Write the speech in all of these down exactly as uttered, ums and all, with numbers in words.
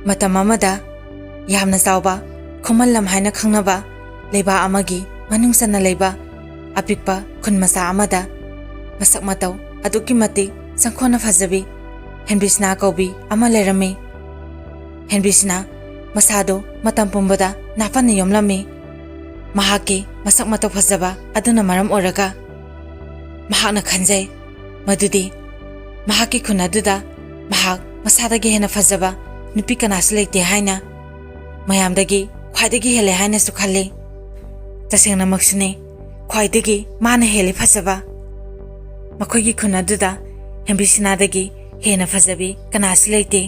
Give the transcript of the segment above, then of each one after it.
ꯃꯇꯝ ꯑꯃꯗ ꯌꯥꯝꯅ ꯆꯥꯎꯕ ꯈꯨꯃꯟ ꯂꯝ ꯍꯥꯏꯅ ꯈꯪꯅꯕ ꯂꯩꯕꯥꯛ ꯑꯃꯒꯤ ꯃꯅꯨꯡ ꯆꯟꯅ ꯂꯩꯕ ꯑꯄꯤꯛꯄ ꯈꯨꯟ ꯃꯆꯥ ꯑꯃꯗ ꯃꯁꯛ ꯃꯇꯧ ꯑꯗꯨꯛꯀꯤ ꯃꯇꯤꯛ ꯆꯪꯈꯣꯟꯅ ꯐꯖꯕꯤ ꯍꯦꯟꯕꯤꯁꯅꯥ ꯀꯧꯕꯤ ꯑꯃ ꯂꯩꯔꯝꯃꯤ꯫ ꯍꯦꯟꯕꯤꯁꯅꯥ ꯃꯁꯥꯗꯨ ꯃꯇꯝ ꯄꯨꯝꯕꯗ ꯅꯥꯄꯟꯅ ꯌꯣꯝꯂꯝꯃꯤ꯫ ꯃꯍꯥꯛꯀꯤ ꯃꯁꯛ ꯃꯇꯧ ꯐꯖꯕ ꯑꯗꯨꯅ ꯃꯔꯝ ꯑꯣꯏꯔꯒ ꯃꯍꯥꯛꯅ ꯈꯟꯖꯩ ꯃꯗꯨꯗꯤ ꯃꯍꯥꯛꯀꯤ ꯈꯨꯟ ꯑꯗꯨꯗ ꯃꯍꯥꯛ ꯃꯁꯥꯗꯒꯤ ꯍꯦꯟꯅ ꯐꯖꯕ ꯅꯨꯄꯤ ꯀꯅꯥꯁꯨ ꯂꯩꯇꯦ ꯍꯥꯏꯅ, ꯃꯌꯥꯝꯗꯒꯤ ꯈ꯭ꯋꯥꯏꯗꯒꯤ ꯍꯦꯜꯂꯦ ꯍꯥꯏꯅꯁꯨ ꯈꯜꯂꯤ꯫ ꯇꯁꯦꯡꯅꯃꯛꯁꯨꯅꯤ, ꯈ꯭ꯋꯥꯏꯗꯒꯤ ꯃꯥꯅ ꯍꯦꯜꯂꯤ ꯐꯖꯕ꯫ ꯃꯈꯣꯏꯒꯤ ꯈꯨꯟ ꯑꯗꯨꯗ ꯍꯦꯝꯕꯤꯁꯤꯅꯥꯗꯒꯤ ꯍꯦꯟꯅ ꯐꯖꯕꯤ ꯀꯅꯥꯁꯨ ꯂꯩꯇꯦ꯫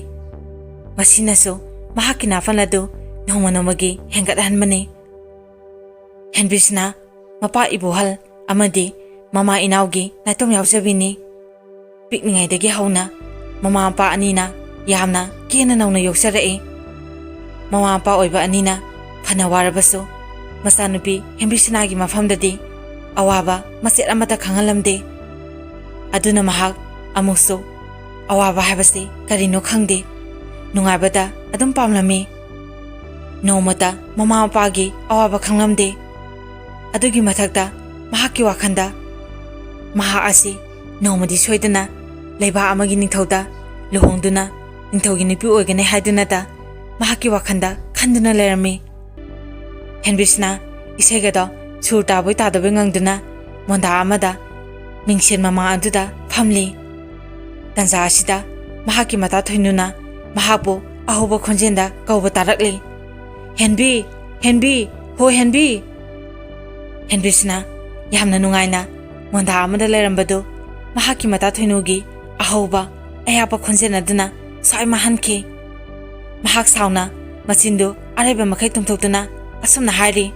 ꯃꯁꯤꯅꯁꯨ ꯃꯍꯥꯛꯀꯤ ꯅꯥꯄꯜ ꯑꯗꯨ ꯅꯣꯡꯃ ꯅꯣꯡꯃꯒꯤ ꯍꯦꯟꯒꯠꯍꯟꯕꯅꯤ꯫ ꯍꯦꯟꯕꯤꯁꯤꯅꯥ ꯃꯄꯥ ꯏꯕꯣꯍꯜ ꯑꯃꯗꯤ ꯃꯃꯥ ꯏꯅꯥꯎꯒꯤ ꯅꯥꯏꯇꯣꯝ ꯌꯥꯎꯖꯕꯤꯅꯤ꯫ ꯄꯤꯛꯂꯤꯉꯩꯗꯒꯤ ꯍꯧꯅ ꯃꯃꯥ ꯃꯄꯥ ꯑꯅꯤꯅ ꯌꯥꯝꯅ ꯀꯦꯅ ꯅꯧꯅ ꯌꯣꯛꯆꯔꯛꯏ꯫ ꯃꯃꯥ ꯃꯄꯥ ꯑꯣꯏꯕ ꯑꯅꯤꯅ ꯐꯅ ꯋꯥꯔꯕꯁꯨ ꯃꯆꯥꯅꯨꯄꯤ ꯍꯦꯝꯕꯤꯁꯤꯅꯥꯒꯤ ꯃꯐꯝꯗꯗꯤ ꯑꯋꯥꯕ ꯃꯆꯦꯠ ꯑꯃꯠꯇ ꯈꯪꯍꯜꯂꯝꯗꯦ꯫ ꯑꯗꯨꯅ ꯃꯍꯥꯛ ꯑꯃꯨꯛꯁꯨ ꯑꯋꯥꯕ ꯍꯥꯏꯕꯁꯤ ꯀꯔꯤꯅꯣ ꯈꯪꯗꯦ, ꯅꯨꯡꯉꯥꯏꯕꯗ ꯑꯗꯨꯝ ꯄꯥꯝꯂꯝꯃꯤ꯫ ꯅꯣꯡꯃꯇ ꯃꯃꯥ ꯃꯄꯥꯒꯤ ꯑꯋꯥꯕ ꯈꯪꯂꯝꯗꯦ꯫ ꯑꯗꯨꯒꯤ ꯃꯊꯛꯇ ꯃꯍꯥꯛꯀꯤ ꯋꯥꯈꯜꯗ ꯃꯍꯥꯛ ꯑꯁꯤ ꯅꯣꯡꯃꯗꯤ ꯁꯣꯏꯗꯅ ꯂꯩꯕꯥꯛ ꯑꯃꯒꯤ ꯅꯤꯡꯊꯧꯗ ꯂꯨꯍꯣꯡꯗꯨꯅ ꯅꯤꯡꯊꯧꯒꯤ ꯅꯨꯄꯤ ꯑꯣꯏꯒꯅꯤ ꯍꯥꯏꯗꯨꯅꯇ ꯃꯍꯥꯛꯀꯤ ꯋꯥꯈꯜꯗ ꯈꯟꯗꯨꯅ ꯂꯩꯔꯝꯃꯤ꯫ ꯍꯦꯟꯕꯤꯁꯅ ꯏꯁꯩꯒꯗꯣ ꯁꯨꯔ ꯇꯥꯕꯣꯏ ꯇꯥꯗꯕꯣꯏ ꯉꯪꯗꯨꯅ ꯃꯣꯟꯗꯥ ꯑꯃꯗ ꯃꯤꯡꯁꯦꯟ ꯃꯃꯥꯡ ꯑꯗꯨꯗ ꯐꯝꯂꯤ꯫ ꯇꯟꯖꯥ ꯑꯁꯤꯗ ꯃꯍꯥꯛꯀꯤ ꯃꯇꯥ ꯊꯣꯏꯅꯨꯅ ꯃꯍꯥꯛꯄꯨ ꯑꯍꯧꯕ ꯈꯣꯟꯖꯦꯜꯗ ꯀꯧꯕ ꯇꯥꯔꯛꯂꯤ꯫ "ꯍꯦꯟꯕꯤ! ꯍꯦꯟꯕꯤ! ꯍꯣ ꯍꯦꯟꯕꯤ!" ꯍꯦꯟꯕꯤꯁꯅ ꯌꯥꯝꯅ ꯅꯨꯡꯉꯥꯏꯅ ꯃꯣꯟꯗꯥ ꯑꯃꯗ ꯂꯩꯔꯝꯕꯗꯨ ꯃꯍꯥꯛꯀꯤ ꯃꯇꯥ ꯊꯣꯏꯅꯨꯒꯤ ꯑꯍꯧꯕ ꯑꯌꯥꯛꯄ ꯈꯣꯟꯖꯦꯜ ꯑꯗꯨꯅ ꯁ꯭ꯋꯥꯏ ꯃꯥꯡꯍꯟꯈꯤ꯫ ꯃꯍꯥꯛ ꯁꯥꯎꯅ ꯃꯆꯤꯟꯗꯨ ꯑꯔꯩꯕ ꯃꯈꯩ ꯇꯨꯝꯊꯣꯛꯇꯨꯅ ꯑꯁꯨꯝꯅ ꯍꯥꯏꯔꯤ,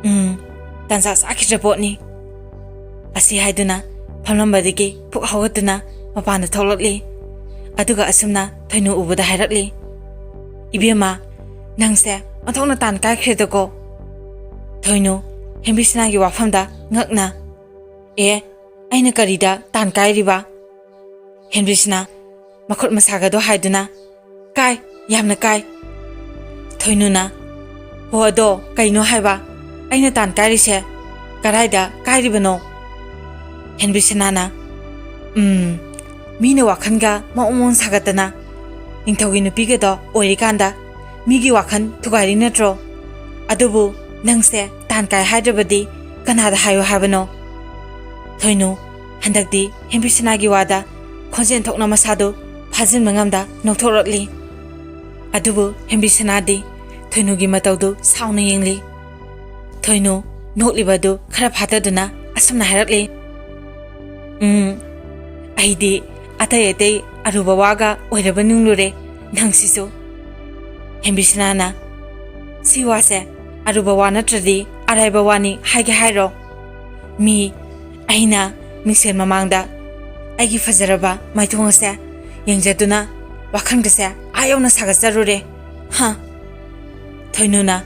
"ꯎꯝ, ꯇꯟꯖꯥ ꯆꯥꯈꯤꯗ꯭ꯔ ꯄꯣꯠꯅꯤ"꯫ ꯑꯁꯤ ꯍꯥꯏꯗꯨꯅ ꯐꯝꯂꯝꯕꯗꯒꯤ ꯐꯨꯛ ꯍꯧꯒꯠꯇꯨꯅ ꯃꯄꯥꯟꯗ ꯊꯣꯛꯂꯛꯂꯤ꯫ ꯑꯗꯨꯒ ꯑꯁꯨꯝꯅ ꯊꯣꯏꯅꯨ ꯎꯕꯗ ꯍꯥꯏꯔꯛꯂꯤ, "ꯏꯕꯦꯝꯃ, ꯅꯪꯁꯦ ꯑꯣꯟꯊꯣꯛꯅ ꯇꯥꯟ ꯀꯥꯏꯈ꯭ꯔꯦꯗꯀꯣ"꯫ ꯊꯣꯏꯅꯨ ꯍꯦꯝꯕꯤꯁꯅꯥꯒꯤ ꯋꯥꯐꯝꯗ ꯉꯛꯅ, "ꯑꯦ, ꯑꯩꯅ ꯀꯔꯤꯗ ꯇꯥꯟ ꯀꯥꯏꯔꯤꯕ?" ꯍꯦꯝꯕꯤꯁꯅꯥ ꯃꯈꯨꯠ ꯃꯁꯥꯒꯗꯣ ꯍꯥꯏꯗꯨꯅ, "ꯀꯥꯏ, ꯌꯥꯝꯅ ꯀꯥꯏ꯫ ꯊꯣꯏꯅꯨꯅ, "ꯍꯣ, ꯑꯗꯣ ꯀꯩꯅꯣ ꯍꯥꯏꯕ? ꯑꯩꯅ ꯇꯥꯟ ꯀꯥꯏꯔꯤꯁꯦ ꯀꯗꯥꯏꯗ ꯀꯥꯏꯔꯤꯕꯅꯣ?" ꯍꯦꯟꯕꯤꯁꯅꯥꯅ, "ꯎꯝ, ꯃꯤꯅ ꯋꯥꯈꯜꯒ ꯃꯑꯣꯡ ꯃꯑꯣꯡ ꯁꯥꯒꯠꯇꯅ ꯅꯤꯡꯊꯧꯒꯤ ꯅꯨꯄꯤꯒꯗꯣ ꯑꯣꯏꯔꯤꯀꯥꯟꯗ ꯃꯤꯒꯤ ꯋꯥꯈꯜ ꯊꯨꯒꯥꯏꯔꯤ ꯅꯠꯇ꯭ꯔꯣ? ꯑꯗꯨꯕꯨ ꯅꯪꯁꯦ ꯇꯥꯟ ꯀꯥꯏ ꯍꯥꯏꯗ꯭ꯔꯕꯗꯤ ꯀꯅꯥꯗ ꯍꯥꯏꯌꯣ ꯍꯥꯏꯕꯅꯣ?" ꯊꯣꯏꯅꯨ ꯍꯟꯗꯛꯇꯤ ꯍꯦꯟꯕꯤꯁꯅꯥꯒꯤ ꯋꯥꯗ ꯈꯣꯟꯖꯦꯜ ꯊꯣꯛꯅ ꯃꯁꯥꯗꯨ ꯐꯥꯖꯤꯟꯕ ꯉꯝꯗ ꯅꯣꯛꯊꯣꯛꯂꯛꯂꯤ꯫ ꯑꯗꯨꯕꯨ ꯍꯦꯟꯕꯤꯁꯅꯥꯗꯤ ꯊꯣꯏꯅꯨꯒꯤ ꯃꯇꯧꯗꯨ ꯁꯥꯎꯅ ꯌꯦꯡꯂꯤ꯫ ꯊꯣꯏꯅꯨ ꯅꯣꯛꯂꯤꯕꯗꯨ ꯈꯔ ꯐꯥꯊꯗꯨꯅ ꯑꯁꯨꯝꯅ ꯍꯥꯏꯔꯛꯂꯤ, "ꯎꯝ, ꯑꯩꯗꯤ ꯑꯇꯩ ꯑꯇꯩ ꯑꯔꯨꯕ ꯋꯥꯒ ꯑꯣꯏꯔꯕ ꯅꯤꯡꯂꯨꯔꯦ, ꯅꯪꯁꯤꯁꯨ꯫" ꯍꯦꯟꯕꯤꯁꯅꯥꯅ, "ꯁꯤ ꯋꯥꯁꯦ ꯑꯔꯨꯕ ꯋꯥ ꯅꯠꯇ꯭ꯔꯗꯤ ꯑꯔꯥꯏꯕ ꯋꯥꯅꯤ ꯍꯥꯏꯒꯦ ꯍꯥꯏꯔꯣ? ꯃꯤ ꯑꯩꯅ ꯃꯤꯡꯁꯦꯜ ꯃꯃꯥꯡꯗ ꯑꯩꯒꯤ ꯐꯖꯔꯕ ꯃꯥꯏꯊꯣꯡ ꯑꯁꯦ ꯌꯦꯡꯖꯗꯨꯅ ꯋꯥꯈꯜꯒꯁꯦ ꯑꯥ ꯌꯧꯅ ꯁꯥꯒꯠꯆꯔꯨꯔꯦ꯫ ꯍꯥ?" ꯊꯣꯏꯅꯨꯅ,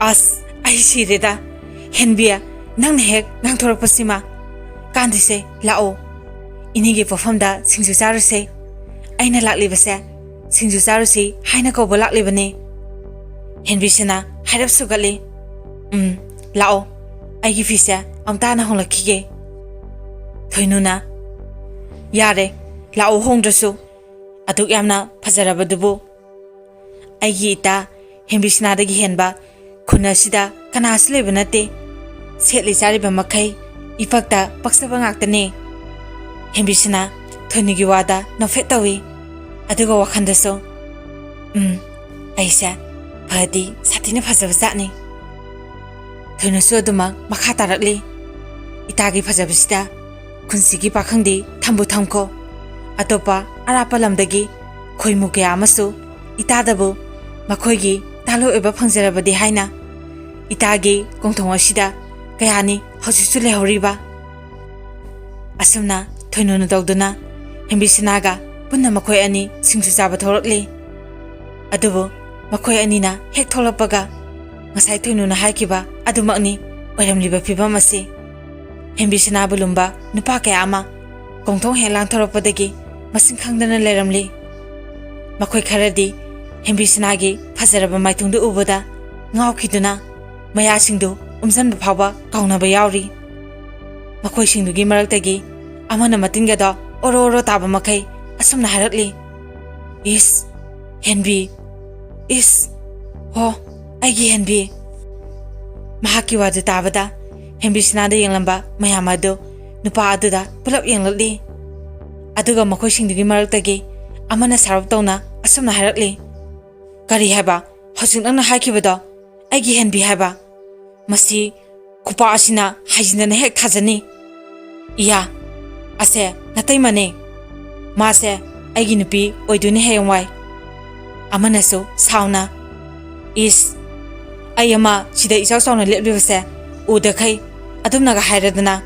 "ꯑꯁ, ꯑꯩ ꯁꯤꯔꯦꯗ꯫ ꯍꯦꯟꯕꯤ, ꯅꯪꯅ ꯍꯦꯛ ꯉꯥꯡꯊꯣꯔꯛꯄꯁꯤꯃ꯫ ꯀꯥꯟꯗꯦꯁꯦ, ꯂꯥꯛꯑꯣ꯫ ꯏꯅꯦꯒꯤ ꯄꯣꯛꯐꯝꯗ ꯁꯤꯡꯖꯨ ꯆꯥꯔꯨꯁꯦ꯫ ꯑꯩꯅ ꯂꯥꯛꯂꯤꯕꯁꯦ ꯁꯤꯡꯖꯨ ꯆꯥꯔꯨꯁꯤ ꯍꯥꯏꯅ ꯀꯧꯕ ꯂꯥꯛꯂꯤꯕꯅꯦ꯫" ꯍꯦꯟꯕꯤꯁꯅꯥ ꯍꯥꯏꯔꯞ ꯁꯨꯒꯠꯂꯤ꯫ "ꯎꯝ, ꯂꯥꯛꯑꯣ꯫ ꯑꯩꯒꯤ ꯐꯤꯁꯦ ꯑꯝꯇ ꯍꯥꯟꯅ ꯍꯣꯡꯂꯛꯈꯤꯒꯦ꯫" ꯊꯣꯏꯅꯨꯅ, "ꯌꯥꯔꯦ, ꯂꯥꯛꯑꯣ ꯍꯣꯡꯗ꯭ꯔꯁꯨ꯫ ꯑꯗꯨꯛ ꯌꯥꯝꯅ ꯐꯖꯔꯕꯗꯨꯕꯨ꯫ ꯑꯩꯒꯤ ꯏꯇꯥ ꯍꯦꯟꯕꯤꯁꯅꯥꯗꯒꯤ ꯍꯦꯟꯕ ꯈꯨꯟ ꯑꯁꯤꯗ ꯀꯅꯥꯁꯨ ꯂꯩꯕ ꯅꯠꯇꯦ꯫ ꯁꯦꯠꯂꯤ ꯆꯥꯔꯤꯕ ꯃꯈꯩ ꯏꯄꯛꯇ ꯄꯛꯆꯕ ꯉꯥꯛꯇꯅꯦ꯫" ꯍꯦꯟꯕꯤꯁꯅꯥ ꯊꯣꯏꯅꯨꯒꯤ ꯋꯥꯗ ꯅꯣꯛꯐꯦꯠ ꯇꯧꯏ꯫ ꯑꯗꯨꯒ ꯋꯥꯈꯜꯗꯁꯨ, "ꯎꯝ, ꯑꯩꯁꯦ ꯐꯗꯤ ꯁꯥꯊꯤꯅ ꯐꯖꯕ ꯖꯥꯠꯅꯤ꯫" ꯊꯣꯏꯅꯨꯁꯨ ꯑꯗꯨꯃꯛ ꯃꯈꯥ ꯇꯥꯔꯛꯂꯤ꯫ "ꯏꯇꯥꯒꯤ ꯐꯖꯕꯁꯤꯗ ꯈꯨꯟꯁꯤꯒꯤ ꯄꯥꯈꯪꯗꯤ ꯊꯝꯕꯨ ꯊꯝꯈꯣ꯫ ꯑꯇꯣꯞꯄ ꯑꯔꯥꯞꯄ ꯂꯝꯗꯒꯤ ꯈꯣꯏꯃꯨ ꯀꯌꯥ ꯑꯃꯁꯨ ꯏꯇꯥꯗꯕꯨ ꯃꯈꯣꯏꯒꯤ ꯇꯥꯂꯣꯏ ꯑꯣꯏꯕ ꯐꯪꯖꯔꯕꯗꯤ ꯍꯥꯏꯅ ꯏꯇꯥꯒꯤ ꯀꯣꯡꯊꯣꯡ ꯑꯁꯤꯗ ꯀꯌꯥꯅꯤ ꯍꯧꯖꯤꯛꯁꯨ ꯂꯩꯍꯧꯔꯤꯕ꯫" ꯑꯁꯨꯝꯅ ꯊꯣꯏꯅꯨꯅ ꯇꯧꯗꯨꯅ ꯍꯦꯝꯕꯤꯁꯅꯥꯒ ꯄꯨꯟꯅ ꯃꯈꯣꯏ ꯑꯅꯤ ꯁꯤꯡꯖꯨ ꯆꯥꯕ ꯊꯣꯛꯂꯛꯂꯤ꯫ ꯑꯗꯨꯕꯨ ꯃꯈꯣꯏ ꯑꯅꯤꯅ ꯍꯦꯛ ꯊꯣꯛꯂꯛꯄꯒ ꯉꯁꯥꯏ ꯊꯣꯏꯅꯨꯅ ꯍꯥꯏꯈꯤꯕ ꯑꯗꯨꯃꯛꯅꯤ ꯑꯣꯏꯔꯝꯂꯤꯕ ꯐꯤꯕꯝ ꯑꯁꯤ꯫ ꯍꯦꯝꯕꯤꯁꯅꯥꯕꯨ ꯂꯨꯝꯕ ꯅꯨꯄꯥ ꯀꯌꯥ ꯑꯃ ꯀꯣꯡꯊꯣꯡ ꯍꯦꯛ ꯂꯥꯟꯊꯣꯔꯛꯄꯗꯒꯤ ꯃꯁꯤꯡ ꯈꯪꯗꯅ ꯂꯩꯔꯝꯂꯤ꯫ ꯃꯈꯣꯏ ꯈꯔꯗꯤ ꯍꯦꯝꯕꯤꯁꯅꯥꯒꯤ ꯐꯖꯔꯕ ꯃꯥꯏꯊꯣꯡꯗꯨ ꯎꯕꯗ ꯉꯥꯎꯈꯤꯗꯨꯅ ꯃꯌꯥꯁꯤꯡꯗꯨ ꯎꯝꯖꯟꯕ ꯐꯥꯎꯕ ꯀꯥꯎꯅꯕ ꯌꯥꯎꯔꯤ꯫ ꯃꯈꯣꯏꯁꯤꯡꯗꯨꯒꯤ ꯃꯔꯛꯇꯒꯤ ꯑꯃꯅ ꯃꯇꯤꯟꯒꯗꯣ ꯑꯣꯔꯣ ꯑꯣꯔꯣ ꯇꯥꯕ ꯃꯈꯩ ꯑꯁꯨꯝꯅ ꯍꯥꯏꯔꯛꯂꯤ, "ꯏꯁ, ꯍꯦꯟꯕꯤ, ꯏꯁ, ꯍꯣ, ꯑꯩꯒꯤ ꯍꯦꯟꯕꯤ!" ꯃꯍꯥꯛꯀꯤ ꯋꯥꯗꯨ ꯇꯥꯕꯗ ꯍꯦꯝꯕꯤꯁꯅꯥꯗ ꯌꯦꯡꯂꯝꯕ ꯃꯌꯥꯝ ꯑꯗꯨ ꯅꯨꯄꯥ ꯑꯗꯨꯗ ꯄꯨꯂꯞ ꯌꯦꯡꯂꯛꯂꯤ꯫ ꯑꯗꯨꯒ ꯃꯈꯣꯏꯁꯤꯡꯗꯨꯒꯤ ꯃꯔꯛꯇꯒꯤ ꯑꯃꯅ ꯁꯥꯔꯞ ꯇꯧꯅ ꯑꯁꯨꯝꯅ ꯍꯥꯏꯔꯛꯂꯤ, "ꯀꯔꯤ ꯍꯥꯏꯕ? ꯍꯧꯖꯤꯛ ꯅꯪꯅ ꯍꯥꯏꯈꯤꯕꯗꯣ ꯑꯩꯒꯤ ꯍꯦꯟꯕꯤ ꯍꯥꯏꯕ? ꯃꯁꯤ ꯈꯨꯄꯥꯛ ꯑꯁꯤꯅ ꯍꯥꯏꯖꯤꯟꯗꯅ ꯍꯦꯛ ꯊꯥꯖꯅꯤ꯫ ꯏꯌꯥ, ꯑꯁꯦ ꯅꯇꯩꯃꯅꯦ꯫ ꯃꯥꯁꯦ ꯑꯩꯒꯤ ꯅꯨꯄꯤ ꯑꯣꯏꯗꯣꯏꯅꯦ ꯍꯌꯦꯡꯋꯥꯏ꯫" ꯑꯃꯅꯁꯨ ꯁꯥꯎꯅ, "ꯏꯁ, ꯑꯩ ꯑꯃ ꯁꯤꯗ ꯏꯆꯥꯎ ꯆꯥꯎꯅ ꯂꯦꯞꯂꯤꯕꯁꯦ ꯎꯗꯈꯩ ꯑꯗꯨꯝꯅꯒ ꯍꯥꯏꯔꯗꯅ,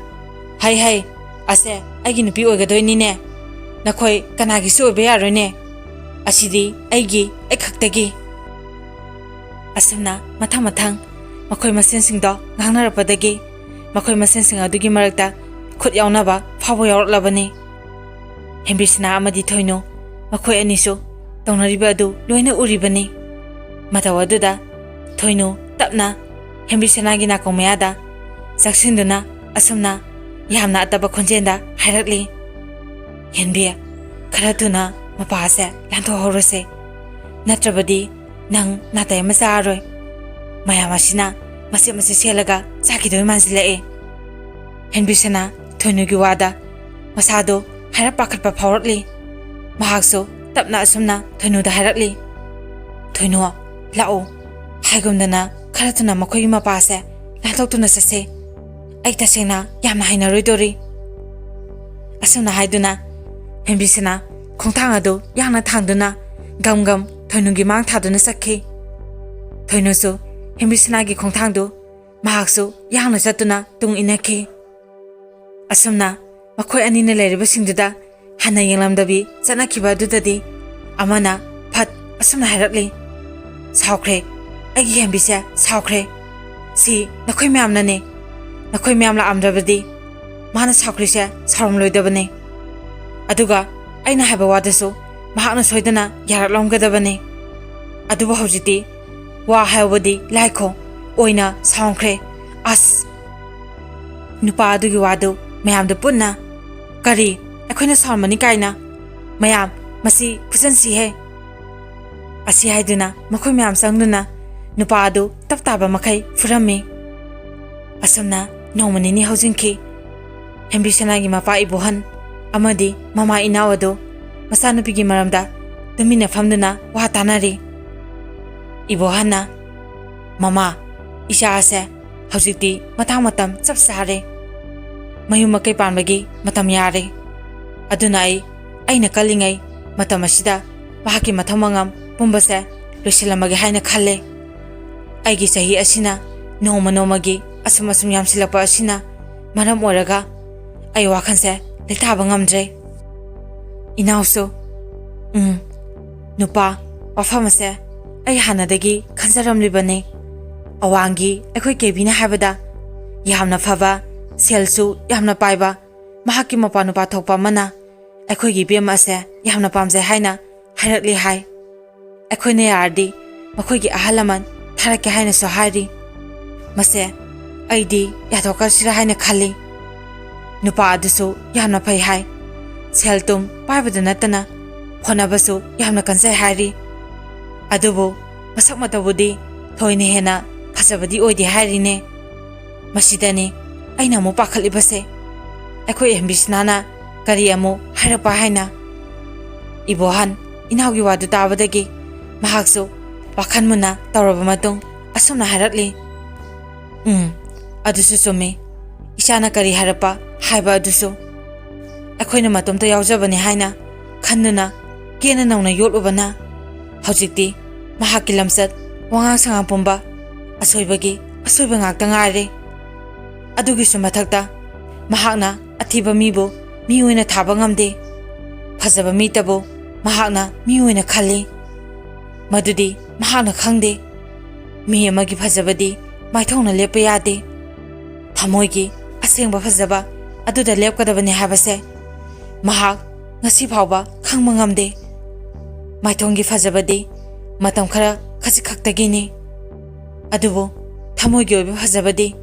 ꯍꯩ ꯍꯩ, ꯑꯁꯦ ꯑꯩꯒꯤ ꯅꯨꯄꯤ ꯑꯣꯏꯒꯗꯣꯏꯅꯤꯅꯦ꯫ ꯅꯈꯣꯏ ꯀꯅꯥꯒꯤꯁꯨ ꯑꯣꯏꯕ ꯌꯥꯔꯣꯏꯅꯦ꯫ ꯑꯁꯤꯗꯤ ꯑꯩꯒꯤ, ꯑꯩ ꯈꯛꯇꯒꯤ꯫" ꯑꯁꯨꯝꯅ ꯃꯊꯪ ꯃꯊꯪ ꯃꯈꯣꯏ ꯃꯁꯦꯟꯁꯤꯡꯗꯣ ꯉꯥꯡꯅꯔꯛꯄꯗꯒꯤ ꯃꯈꯣꯏ ꯃꯁꯦꯟꯁꯤꯡ ꯑꯗꯨꯒꯤ ꯃꯔꯛꯇ ꯈꯨꯠ ꯌꯥꯎꯅꯕ ꯐꯥꯎꯕ ꯌꯥꯎꯔꯛꯂꯕꯅꯤ꯫ ꯍꯦꯝꯕꯤꯁꯅꯥ ꯑꯃꯗꯤ ꯊꯣꯏꯅꯨ ꯃꯈꯣꯏ ꯑꯅꯤꯁꯨ ꯇꯧꯅꯔꯤꯕ ꯑꯗꯨ ꯂꯣꯏꯅ ꯎꯔꯤꯕꯅꯤ꯫ ꯃꯇꯧ ꯑꯗꯨꯗ ꯊꯣꯏꯅꯨ ꯇꯞꯅ ꯍꯦꯝꯕꯤꯁꯅꯥꯒꯤ ꯅꯥꯀꯣꯡ ꯃꯌꯥꯗ ꯆꯪꯁꯤꯟꯗꯨꯅ ꯑꯁꯨꯝꯅ ꯌꯥꯝꯅ ꯑꯇꯞꯄ ꯈꯣꯟꯖꯦꯜꯗ ꯍꯥꯏꯔꯛꯂꯤ, "ꯍꯦꯟꯕꯤ, ꯈꯔ ꯊꯨꯅ ꯃꯄꯥ ꯑꯁꯦ ꯂꯥꯟꯊꯣꯛꯍꯧꯔꯁꯦ꯫ ꯅꯠꯇ꯭ꯔꯕꯗꯤ ꯅꯪ ꯅꯥꯇꯩ ꯑꯃ ꯆꯥꯔꯔꯣꯏ꯫ ꯃꯌꯥꯝ ꯑꯁꯤꯅ ꯃꯆꯦꯠ ꯃꯆꯦꯠ ꯁꯦꯠꯂꯒ ꯆꯥꯈꯤꯗꯣꯏ ꯃꯥꯟꯁꯤꯜꯂꯛꯑꯦ꯫" ꯍꯦꯟꯕꯤꯁꯅꯥ ꯊꯣꯏꯅꯨꯒꯤ ꯋꯥꯗ ꯃꯁꯥꯗꯣ ꯍꯥꯏꯔꯞ ꯄꯥꯈꯠꯄ ꯐꯥꯎꯔꯛꯂꯤ꯫ ꯃꯍꯥꯛꯁꯨ ꯇꯞꯅ ꯑꯁꯨꯝꯅ ꯊꯣꯏꯅꯨꯗ ꯍꯥꯏꯔꯛꯂꯤ, "ꯊꯣꯏꯅꯨ, ꯂꯥꯛꯎ꯫ ꯍꯥꯏꯒꯨꯝꯗꯅ ꯈꯔ ꯊꯨꯅ ꯃꯈꯣꯏꯒꯤ ꯃꯄꯥꯁꯦ ꯂꯥꯟꯊꯣꯛꯇꯨꯅ ꯆꯠꯁꯦ꯫ ꯑꯩ ꯇꯁꯦꯡꯅ ꯌꯥꯝꯅ ꯍꯩꯅꯔꯣꯏꯗꯣꯔꯤ꯫" ꯑꯁꯨꯝꯅ ꯍꯥꯏꯗꯨꯅ ꯍꯦꯝꯕꯤꯁꯅꯥ ꯈꯣꯡꯊꯥꯡ ꯑꯗꯨ ꯌꯥꯡꯅ ꯊꯥꯡꯗꯨꯅ ꯒꯝ ꯒꯝ ꯊꯣꯏꯅꯨꯒꯤ ꯃꯥꯡ ꯊꯥꯗꯨꯅ ꯆꯠꯈꯤ꯫ ꯊꯣꯏꯅꯨꯁꯨ ꯍꯦꯝꯕꯤꯁꯅꯥꯒꯤ ꯈꯣꯡꯊꯥꯡꯗꯨ ꯃꯍꯥꯛꯁꯨ ꯌꯥꯡꯅ ꯆꯠꯇꯨꯅ ꯇꯨꯡ ꯏꯟꯅꯈꯤ꯫ ꯑꯁꯨꯝꯅ ꯃꯈꯣꯏ ꯑꯅꯤꯅ ꯂꯩꯔꯤꯕꯁꯤꯡꯗꯨꯗ ꯍꯟꯅ ꯌꯦꯡꯂꯝꯗꯕꯤ ꯆꯠꯅꯈꯤꯕ ꯑꯗꯨꯗꯗꯤ ꯑꯃꯅ ꯐꯠ ꯑꯁꯨꯝꯅ ꯍꯥꯏꯔꯛꯂꯤ, "ꯁꯥꯎꯈ꯭ꯔꯦ, ꯑꯩꯒꯤ ꯍꯦꯝꯕꯤꯁꯦ ꯁꯥꯎꯈ꯭ꯔꯦ꯫ ꯁꯤ ꯅꯈꯣꯏ ꯃꯌꯥꯝꯅꯅꯦ꯫ ꯅꯈꯣꯏ ꯃꯌꯥꯝ ꯂꯥꯛꯑꯝꯗ꯭ꯔꯕꯗꯤ ꯃꯥꯅ ꯁꯥꯎꯈ꯭ꯔꯤꯁꯦ ꯁꯥꯎꯔꯝꯂꯣꯏꯗꯕꯅꯤ꯫ ꯑꯗꯨꯒ ꯑꯩꯅ ꯍꯥꯏꯕ ꯋꯥꯗꯁꯨ ꯃꯍꯥꯛꯅ ꯁꯣꯏꯗꯅ ꯌꯥꯔꯛꯂꯝꯒꯗꯕꯅꯤ꯫ ꯑꯗꯨꯕꯨ ꯍꯧꯖꯤꯛꯇꯤ ꯋꯥ ꯍꯥꯏꯍꯧꯕꯗꯤ ꯂꯥꯏꯈꯣ ꯑꯣꯏꯅ ꯁꯥꯎꯈ꯭ꯔꯦ꯫ ꯑꯁ! ꯅꯨꯄꯥ ꯑꯗꯨꯒꯤ ꯋꯥꯗꯨ ꯃꯌꯥꯝꯗ ꯄꯨꯟꯅ, "ꯀꯔꯤ? ꯑꯩꯈꯣꯏꯅ ꯁꯥꯎꯔꯝꯕꯅꯤ ꯀꯥꯏꯅ? ꯃꯌꯥꯝ, ꯃꯁꯤ ꯐꯨꯖꯟꯁꯤꯍꯦ!" ꯑꯁꯤ ꯍꯥꯏꯗꯨꯅ ꯃꯈꯣꯏ ꯃꯌꯥꯝ ꯆꯪꯗꯨꯅ ꯅꯨꯄꯥ ꯑꯗꯨ ꯇꯞ ꯇꯥꯕ ꯃꯈꯩ ꯐꯨꯔꯝꯃꯤ꯫ ꯑꯁꯨꯝꯅ ꯅꯣꯡꯃ ꯅꯤꯅꯤ ꯍꯧꯖꯤꯟꯈꯤ꯫ ꯍꯦꯝꯕꯤꯁꯅꯥꯒꯤ ꯃꯄꯥ ꯏꯕꯣꯍꯟ ꯑꯃꯗꯤ ꯃꯃꯥ ꯏꯅꯥꯎ ꯑꯗꯨ ꯃꯆꯥꯅꯨꯄꯤꯒꯤ ꯃꯔꯝꯗ ꯇꯨꯃꯤꯟꯅ ꯐꯝꯗꯨꯅ ꯋꯥ ꯇꯥꯅꯔꯤ꯫ ꯏꯕꯣꯍꯟꯅ, "ꯃꯃꯥ, ꯏꯆꯥ ꯑꯁꯦ ꯍꯧꯖꯤꯛꯇꯤ ꯃꯇꯥꯡ ꯃꯇꯝ ꯆꯞ ꯆꯥꯔꯦ꯫ ꯃꯌꯨꯝ ꯃꯀꯩ ꯄꯥꯟꯕꯒꯤ ꯃꯇꯝ ꯌꯥꯔꯦ꯫ ꯑꯗꯨꯅ ꯑꯩ, ꯑꯩꯅ ꯀꯜꯂꯤꯉꯩ ꯃꯇꯝ ꯑꯁꯤꯗ ꯃꯍꯥꯛꯀꯤ ꯃꯊꯧ ꯃꯉꯝ ꯄꯨꯝꯕꯁꯦ ꯂꯣꯏꯁꯤꯜꯂꯝꯃꯒꯦ ꯍꯥꯏꯅ ꯈꯜꯂꯦ꯫ ꯑꯩꯒꯤ ꯆꯍꯤ ꯑꯁꯤꯅ ꯅꯣꯡꯃ ꯅꯣꯡꯃꯒꯤ ꯑꯁꯨꯝ ꯑꯁꯨꯝ ꯌꯥꯝꯁꯤꯜꯂꯛꯄ ꯑꯁꯤꯅ ꯃꯔꯝ ꯑꯣꯏꯔꯒ ꯑꯩ ꯋꯥꯈꯜꯁꯦ ꯂꯩꯇꯥꯕ ꯉꯝꯗ꯭ꯔꯦ꯫ ꯏꯅꯥꯎꯁꯨ, ꯎꯝ, ꯅꯨꯄꯥ, ꯋꯥꯐꯝ ꯑꯁꯦ ꯑꯩ ꯍꯥꯟꯅꯗꯒꯤ ꯈꯟꯖꯔꯝꯂꯤꯕꯅꯤ꯫ ꯑꯋꯥꯡꯒꯤ ꯑꯩꯈꯣꯏ ꯀꯦꯕꯤꯅ ꯍꯥꯏꯕꯗ ꯌꯥꯝꯅ ꯐꯕ, ꯁꯦꯜꯁꯨ ꯌꯥꯝꯅ ꯄꯥꯏꯕ, ꯃꯍꯥꯛꯀꯤ ꯃꯄꯥ ꯅꯨꯄꯥ ꯊꯣꯛꯄ ꯑꯃꯅ ꯑꯩꯈꯣꯏꯒꯤ ꯏꯕꯦꯝꯃ ꯑꯁꯦ ꯌꯥꯝꯅ ꯄꯥꯝꯖꯩ ꯍꯥꯏꯅ ꯍꯥꯏꯔꯛꯂꯤ ꯍꯥꯏ꯫ ꯑꯩꯈꯣꯏꯅ ꯌꯥꯔꯗꯤ ꯃꯈꯣꯏꯒꯤ ꯑꯍꯜ ꯂꯃꯟ ꯊꯥꯔꯛꯀꯦ ꯍꯥꯏꯅꯁꯨ ꯍꯥꯏꯔꯤ꯫ ꯃꯁꯦ ꯑꯩꯗꯤ ꯌꯥꯊꯣꯛꯈ꯭ꯔꯁꯤꯔꯥ ꯍꯥꯏꯅ ꯈꯜꯂꯤ꯫ ꯅꯨꯄꯥ ꯑꯗꯨꯁꯨ ꯌꯥꯝꯅ ꯐꯩ ꯍꯥꯏ꯫ ꯁꯦꯜ ꯊꯨꯝ ꯄꯥꯏꯕꯗ ꯅꯠꯇꯅ ꯍꯣꯠꯅꯕꯁꯨ ꯌꯥꯝꯅ ꯀꯟꯖꯩ ꯍꯥꯏꯔꯤ꯫ ꯑꯗꯨꯕꯨ ꯃꯁꯛ ꯃꯇꯧꯕꯨꯗꯤ ꯊꯣꯏꯅ ꯍꯦꯟꯅ ꯐꯖꯕꯗꯤ ꯑꯣꯏꯗꯦ ꯍꯥꯏꯔꯤꯅꯦ꯫ ꯃꯁꯤꯗꯅꯤ ꯑꯩꯅ ꯑꯃꯨꯛ ꯄꯥꯈꯠꯂꯤꯕꯁꯦ꯫ ꯑꯩꯈꯣꯏ ꯍꯦꯝꯕꯤꯁꯅꯥꯅ ꯀꯔꯤ ꯑꯃꯨꯛ ꯍꯥꯏꯔꯛꯄ ꯍꯥꯏꯅ?" ꯏꯕꯣꯍꯟ ꯏꯅꯥꯎꯒꯤ ꯋꯥꯗꯨ ꯇꯥꯕꯗꯒꯤ ꯃꯍꯥꯛꯁꯨ ꯋꯥꯈꯜ ꯃꯨꯟꯅ ꯇꯧꯔꯕ ꯃꯇꯨꯡ ꯑꯁꯨꯝꯅ ꯍꯥꯏꯔꯛꯂꯤ, "ꯎꯝ, ꯑꯗꯨꯁꯨ ꯆꯨꯝꯃꯤ꯫ ꯏꯆꯥꯅ ꯀꯔꯤ ꯍꯥꯏꯔꯛꯄ ꯍꯥꯏꯕ ꯑꯗꯨꯁꯨ ꯑꯩꯈꯣꯏꯅ ꯃꯇꯣꯝꯇ ꯌꯥꯎꯖꯕꯅꯤ ꯍꯥꯏꯅ ꯈꯟꯗꯨꯅ ꯀꯦꯅ ꯅꯧꯅ ꯌꯣꯠꯂꯨꯕꯅ ꯍꯧꯖꯤꯛꯇꯤ ꯃꯍꯥꯛꯀꯤ ꯂꯝꯆꯠ, ꯋꯥꯉꯥꯡ ꯁꯉꯥꯡ ꯄꯨꯝꯕ ꯑꯁꯣꯏꯕꯒꯤ ꯑꯁꯣꯏꯕ ꯉꯥꯛꯇ ꯉꯥꯏꯔꯦ꯫ ꯑꯗꯨꯒꯤꯁꯨ ꯃꯊꯛꯇ ꯃꯍꯥꯛꯅ ꯑꯊꯤꯕ ꯃꯤꯕꯨ ꯃꯤ ꯑꯣꯏꯅ ꯊꯥꯕ ꯉꯝꯗꯦ꯫ ꯐꯖꯕ ꯃꯤꯇꯕꯨ ꯃꯍꯥꯛꯅ ꯃꯤ ꯑꯣꯏꯅ ꯈꯜꯂꯤ꯫ ꯃꯗꯨꯗꯤ ꯃꯍꯥꯛꯅ ꯈꯪꯗꯦ꯫ ꯃꯤ ꯑꯃꯒꯤ ꯐꯖꯕꯗꯤ ꯃꯥꯏꯊꯣꯡꯅ ꯂꯦꯞꯄ ꯌꯥꯗꯦ꯫ ꯊꯃꯣꯏꯒꯤ ꯑꯁꯦꯡꯕ ꯐꯖꯕ ꯑꯗꯨꯗ ꯂꯦꯞꯀꯗꯕꯅꯤ ꯍꯥꯏꯕꯁꯦ ꯃꯍꯥꯛ ꯉꯁꯤ ꯐꯥꯎꯕ ꯈꯪꯕ ꯉꯝꯗꯦ꯫ ꯃꯥꯏꯊꯣꯡꯒꯤ ꯐꯖꯕꯗꯤ ꯃꯇꯝ ꯈꯔ ꯈꯖꯤꯛ ꯈꯛꯇꯒꯤꯅꯤ꯫ ꯑꯗꯨꯕꯨ ꯊꯃꯣꯏꯒꯤ ꯑꯣꯏꯕ ꯐꯖꯕꯗꯤ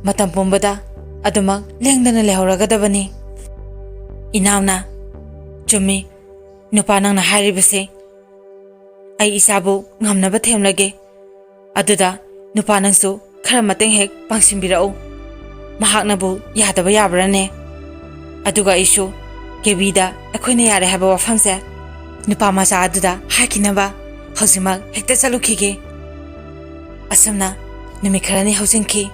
ꯃꯇꯝ ꯄꯨꯝꯕꯗ ꯑꯗꯨꯃꯛ ꯂꯦꯡꯗꯅ ꯂꯩꯍꯧꯔꯒꯗꯕꯅꯤ꯫ ꯏꯅꯥꯎꯅ, ꯆꯨꯝꯃꯤ, ꯅꯨꯄꯥ ꯅꯪꯅ ꯍꯥꯏꯔꯤꯕꯁꯦ꯫ ꯑꯩ ꯏꯆꯥꯕꯨ ꯉꯝꯅꯕ ꯊꯦꯝꯂꯒꯦ꯫ ꯑꯗꯨꯗ ꯅꯨꯄꯥ ꯅꯪꯁꯨ ꯈꯔ ꯃꯇꯦꯡ ꯍꯦꯛ ꯄꯥꯡꯁꯤꯟꯕꯤꯔꯛꯎ꯫ ꯃꯍꯥꯛꯅꯕꯨ ꯌꯥꯗꯕ ꯌꯥꯕ꯭ꯔꯥꯅꯦ? ꯑꯗꯨꯒ ꯑꯩꯁꯨ ꯀꯦꯕꯤꯗ ꯑꯩꯈꯣꯏꯅ ꯌꯥꯔꯦ ꯍꯥꯏꯕ ꯋꯥꯐꯝꯁꯦ ꯅꯨꯄꯥ ꯃꯆꯥ ꯑꯗꯨꯗ ꯍꯥꯏꯈꯤꯅꯕ ꯍꯧꯖꯤꯛꯃꯛ ꯍꯦꯛꯇ ꯆꯠꯂꯨꯈꯤꯒꯦ꯫ ꯑꯁꯨꯝꯅ ꯅꯨꯃꯤꯠ ꯈꯔꯅꯤ ꯍꯧꯖꯤꯟꯈꯤ꯫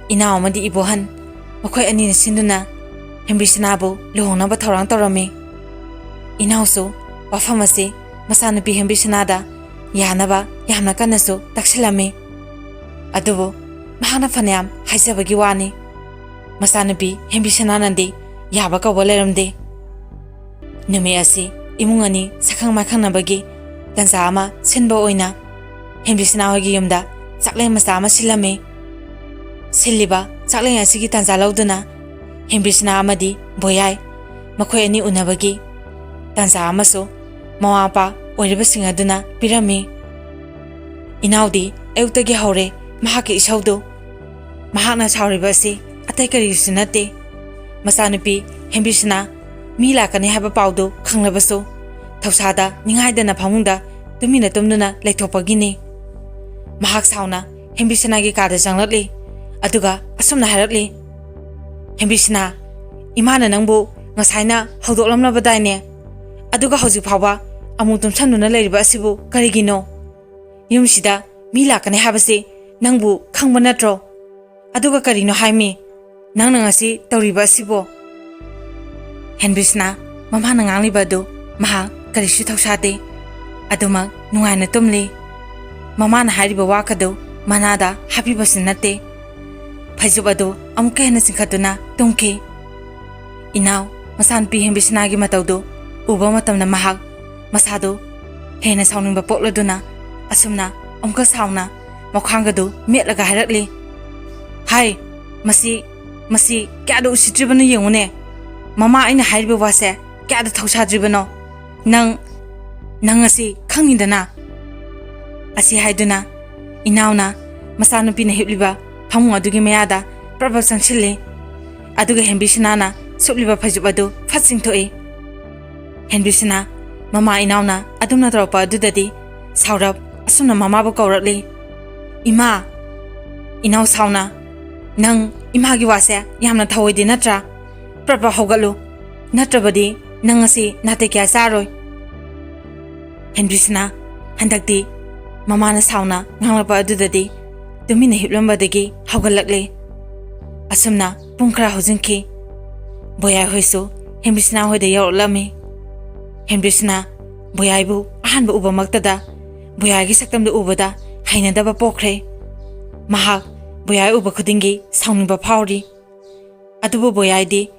ꯏꯅꯥꯎ ꯑꯃꯗꯤ ꯏꯕꯣꯍꯟ ꯃꯈꯣꯏ ꯑꯅꯤꯅ ꯁꯤꯟꯗꯨꯅ ꯍꯦꯝꯕꯤꯁꯅꯥꯕꯨ ꯂꯨꯍꯣꯡꯅꯕ ꯊꯧꯔꯥꯡ ꯇꯧꯔꯝꯃꯤ꯫ ꯏꯅꯥꯎꯁꯨ ꯋꯥꯐꯝ ꯑꯁꯤ ꯃꯆꯥꯅꯨꯄꯤ ꯍꯦꯝꯕꯤꯁꯅꯥꯗ ꯌꯥꯅꯕ ꯌꯥꯝꯅ ꯀꯟꯅꯁꯨ ꯇꯛꯁꯤꯜꯂꯝꯃꯤ꯫ ꯑꯗꯨꯕꯨ ꯃꯍꯥꯛꯅ ꯐꯅꯌꯥꯝ ꯍꯥꯏꯖꯕꯒꯤ ꯋꯥꯅꯤ, ꯃꯆꯥꯅꯨꯄꯤ ꯍꯦꯝꯕꯤꯁꯅꯥꯅꯗꯤ ꯌꯥꯕ ꯀꯧꯕ ꯂꯩꯔꯝꯗꯦ꯫ ꯅꯨꯃꯤꯠ ꯑꯁꯤ ꯏꯃꯨꯡ ꯑꯅꯤ ꯁꯛꯈꯪ ꯃꯥꯏꯈꯪꯅꯕꯒꯤ ꯇꯥꯟꯖꯥ ꯑꯃ ꯁꯤꯟꯕ ꯑꯣꯏꯅ ꯍꯦꯝꯕꯤꯁꯅꯥ ꯍꯣꯏꯒꯤ ꯌꯨꯝꯗ ꯆꯥꯛꯂꯦꯟ ꯃꯆꯥ ꯑꯃ ꯁꯤꯜꯂꯝꯃꯤ꯫ ꯁꯤꯜꯂꯤꯕ ꯆꯥꯛꯂꯦꯟ ꯑꯁꯤꯒꯤ ꯇꯥꯟꯖꯥ ꯂꯧꯗꯨꯅ ꯍꯦꯝꯕꯤꯁꯅꯥ ꯑꯃꯗꯤ ꯕꯣꯌꯥꯏ ꯃꯈꯣꯏ ꯑꯅꯤ ꯎꯅꯕꯒꯤ ꯇꯥꯟꯖꯥ ꯑꯃꯁꯨ ꯃꯃꯥ ꯃꯄꯥ ꯑꯣꯏꯔꯤꯕꯁꯤꯡ ꯑꯗꯨꯅ ꯄꯤꯔꯝꯃꯤ꯫ ꯏꯅꯥꯎꯗꯤ ꯑꯌꯨꯛꯇꯒꯤ ꯍꯧꯔꯦ ꯃꯍꯥꯛꯀꯤ ꯏꯁꯧꯗꯨ꯫ ꯃꯍꯥꯛꯅ ꯁꯥꯎꯔꯤꯕ ꯑꯁꯤ ꯑꯇꯩ ꯀꯔꯤꯁꯨ ꯅꯠꯇꯦ꯫ ꯃꯆꯥꯅꯨꯄꯤ ꯍꯦꯝꯕꯤꯁꯅꯥ ꯃꯤ ꯂꯥꯛꯀꯅꯤ ꯍꯥꯏꯕ ꯄꯥꯎꯗꯨ ꯈꯪꯂꯕꯁꯨ ꯊꯧꯁꯥꯗ ꯅꯤꯡꯉꯥꯏꯗꯅ ꯐꯃꯨꯡꯗ ꯇꯨꯃꯤꯟꯅ ꯇꯨꯝꯗꯨꯅ ꯂꯩꯊꯣꯛꯄꯒꯤꯅꯤ꯫ ꯃꯍꯥꯛ ꯁꯥꯎꯅ ꯍꯦꯝꯕꯤꯁꯅꯥꯒꯤ ꯀꯥꯗ ꯆꯪꯂꯛꯂꯤ꯫ ꯑꯗꯨꯒ ꯑꯁꯨꯝꯅ ꯍꯥꯏꯔꯛꯂꯤ, "ꯍꯦꯝꯕꯤꯁꯅꯥ, ꯏꯃꯥꯅ ꯅꯪꯕꯨ ꯉꯁꯥꯏꯅ ꯍꯧꯗꯣꯛꯂꯝꯂꯕꯗꯥꯏꯅꯦ? ꯑꯗꯨꯒ ꯍꯧꯖꯤꯛ ꯐꯥꯎꯕ ꯑꯃꯨꯛ ꯇꯨꯝꯁꯟꯗꯨꯅ ꯂꯩꯔꯤꯕ ꯑꯁꯤꯕꯨ ꯀꯔꯤꯒꯤꯅꯣ? ꯌꯨꯝꯁꯤꯗ ꯃꯤ ꯂꯥꯛꯀꯅꯤ ꯍꯥꯏꯕꯁꯤ ꯅꯪꯕꯨ ꯈꯪꯕ ꯅꯠꯇ꯭ꯔꯣ? ꯑꯗꯨꯒ ꯀꯔꯤꯅꯣ ꯍꯥꯏꯃꯤ ꯅꯪꯅ ꯉꯁꯤ ꯇꯧꯔꯤꯕ ꯑꯁꯤꯕꯣ?" ꯍꯦꯟꯕꯤꯁꯅꯥ ꯃꯃꯥꯅ ꯉꯥꯡꯂꯤꯕ ꯑꯗꯨ ꯃꯍꯥꯛ ꯀꯔꯤꯁꯨ ꯊꯧꯁꯥꯗꯦ꯫ ꯑꯗꯨꯃꯛ ꯅꯨꯡꯉꯥꯏꯅ ꯇꯨꯝꯂꯤ꯫ ꯃꯃꯥꯅ ꯍꯥꯏꯔꯤꯕ ꯋꯥꯈꯗꯨ ꯃꯅꯥꯗ ꯍꯥꯞꯄꯤꯕꯁꯨ ꯅꯠꯇꯦ꯫ ꯐꯩꯖꯨꯞ ꯑꯗꯨ ꯑꯃꯨꯛꯀ ꯍꯦꯟꯅ ꯆꯤꯡꯈꯠꯇꯨꯅ ꯇꯨꯝꯈꯤ꯫ ꯏꯅꯥꯎ, ꯃꯆꯥꯅꯨꯄꯤ ꯍꯦꯝꯕꯤꯁꯅꯥꯒꯤ ꯃꯇꯧꯗꯨ ꯎꯕ ꯃꯇꯝꯗ ꯃꯍꯥꯛ ꯃꯁꯥꯗꯨ ꯍꯦꯟꯅ ꯁꯥꯎꯅꯤꯡꯕ ꯄꯣꯛꯂꯗꯨꯅ ꯑꯁꯨꯝꯅ ꯑꯃꯨꯛꯀ ꯁꯥꯎꯅ ꯃꯈ꯭ꯋꯥꯡꯒꯗꯨ ꯃꯦꯠꯂꯒ ꯍꯥꯏꯔꯛꯂꯤ, "ꯍꯥꯏ, ꯃꯁꯤ, ꯃꯁꯤ ꯀꯌꯥꯗ ꯎꯁꯤꯠꯇ꯭ꯔꯤꯕꯅꯣ ꯌꯦꯡꯉꯨꯅꯦ꯫ ꯃꯃꯥ ꯑꯩꯅ ꯍꯥꯏꯔꯤꯕ ꯋꯥꯁꯦ ꯀꯌꯥꯗ ꯊꯧꯁꯥꯗ꯭ꯔꯤꯕꯅꯣ꯫ ꯅꯪ, ꯅꯪ ꯑꯁꯤ ꯈꯪꯉꯤꯗꯅ?" ꯑꯁꯤ ꯍꯥꯏꯗꯨꯅ ꯏꯅꯥꯎꯅ ꯃꯆꯥꯅꯨꯄꯤꯅ ꯍꯤꯞꯂꯤꯕ ꯐꯃꯨꯡ ꯑꯗꯨꯒꯤ ꯃꯌꯥꯗ ꯄ꯭ꯔꯞ ꯄ꯭ꯔꯞ ꯆꯪꯁꯤꯜꯂꯤ꯫ ꯑꯗꯨꯒ ꯍꯦꯝꯕꯤꯁꯅꯥꯅ ꯁꯨꯞꯂꯤꯕ ꯐꯩꯖꯨꯞ ꯑꯗꯨ ꯐꯠ ꯆꯤꯡꯊꯣꯛꯏ꯫ ꯍꯦꯝꯕꯤꯁꯅꯥ, ꯃꯃꯥ ꯏꯅꯥꯎꯅ ꯑꯗꯨꯝꯅ ꯇꯧꯔꯛꯄ ꯑꯗꯨꯗꯗꯤ ꯁꯥꯎꯔꯞ ꯑꯁꯨꯝꯅ ꯃꯃꯥꯕꯨ ꯀꯧꯔꯛꯂꯤ, "ꯏꯃꯥ!" ꯏꯅꯥꯎ ꯁꯥꯎꯅ, "ꯅꯪ ꯏꯃꯥꯒꯤ ꯋꯥꯁꯦ ꯌꯥꯝꯅ ꯊꯧꯑꯣꯏꯗꯦ ꯅꯠꯇ꯭ꯔꯥ? ꯄ꯭ꯔꯞ ꯄ꯭ꯔꯞ ꯍꯧꯒꯠꯂꯨ, ꯅꯠꯇ꯭ꯔꯕꯗꯤ ꯅꯪ ꯉꯁꯤ ꯅꯥꯇꯩ ꯀꯌꯥ ꯆꯥꯔꯣꯏ꯫" ꯍꯦꯝꯕꯤꯁꯅꯥ ꯍꯟꯗꯛꯇꯤ ꯃꯃꯥꯅ ꯁꯥꯎꯅ ꯉꯥꯡꯂꯛꯄ ꯑꯗꯨꯗꯗꯤ ꯇꯨꯃꯤꯟꯅ ꯍꯤꯞꯂꯝꯕꯗꯒꯤ ꯍꯧꯒꯠꯂꯛꯂꯦ꯫ ꯑꯁꯨꯝꯅ ꯄꯨꯡ ꯈꯔ ꯍꯧꯖꯤꯟꯈꯤ꯫ ꯕꯣꯌꯥꯏ ꯍꯣꯏꯁꯨ ꯍꯦꯝꯕꯤꯁꯅꯥ ꯍꯣꯏꯗ ꯌꯧꯔꯛꯂꯝꯃꯤ꯫ ꯍꯦꯝꯕꯤꯁꯅꯥ ꯕꯣꯌꯥꯏꯕꯨ ꯑꯍꯥꯟꯕ ꯎꯕꯃꯛꯇꯗ ꯕꯣꯌꯥꯏꯒꯤ ꯁꯛꯇꯝꯗꯨ ꯎꯕꯗ ꯍꯩꯅꯗꯕ ꯄꯣꯛꯈ꯭ꯔꯦ꯫ ꯃꯍꯥꯛ ꯕꯣꯌꯥꯏ ꯎꯕ ꯈꯨꯗꯤꯡꯒꯤ ꯁꯥꯎꯅꯤꯡꯕ ꯐꯥꯎꯔꯤ꯫ ꯑꯗꯨꯕꯨ ꯕꯣꯌꯥꯏꯗꯤ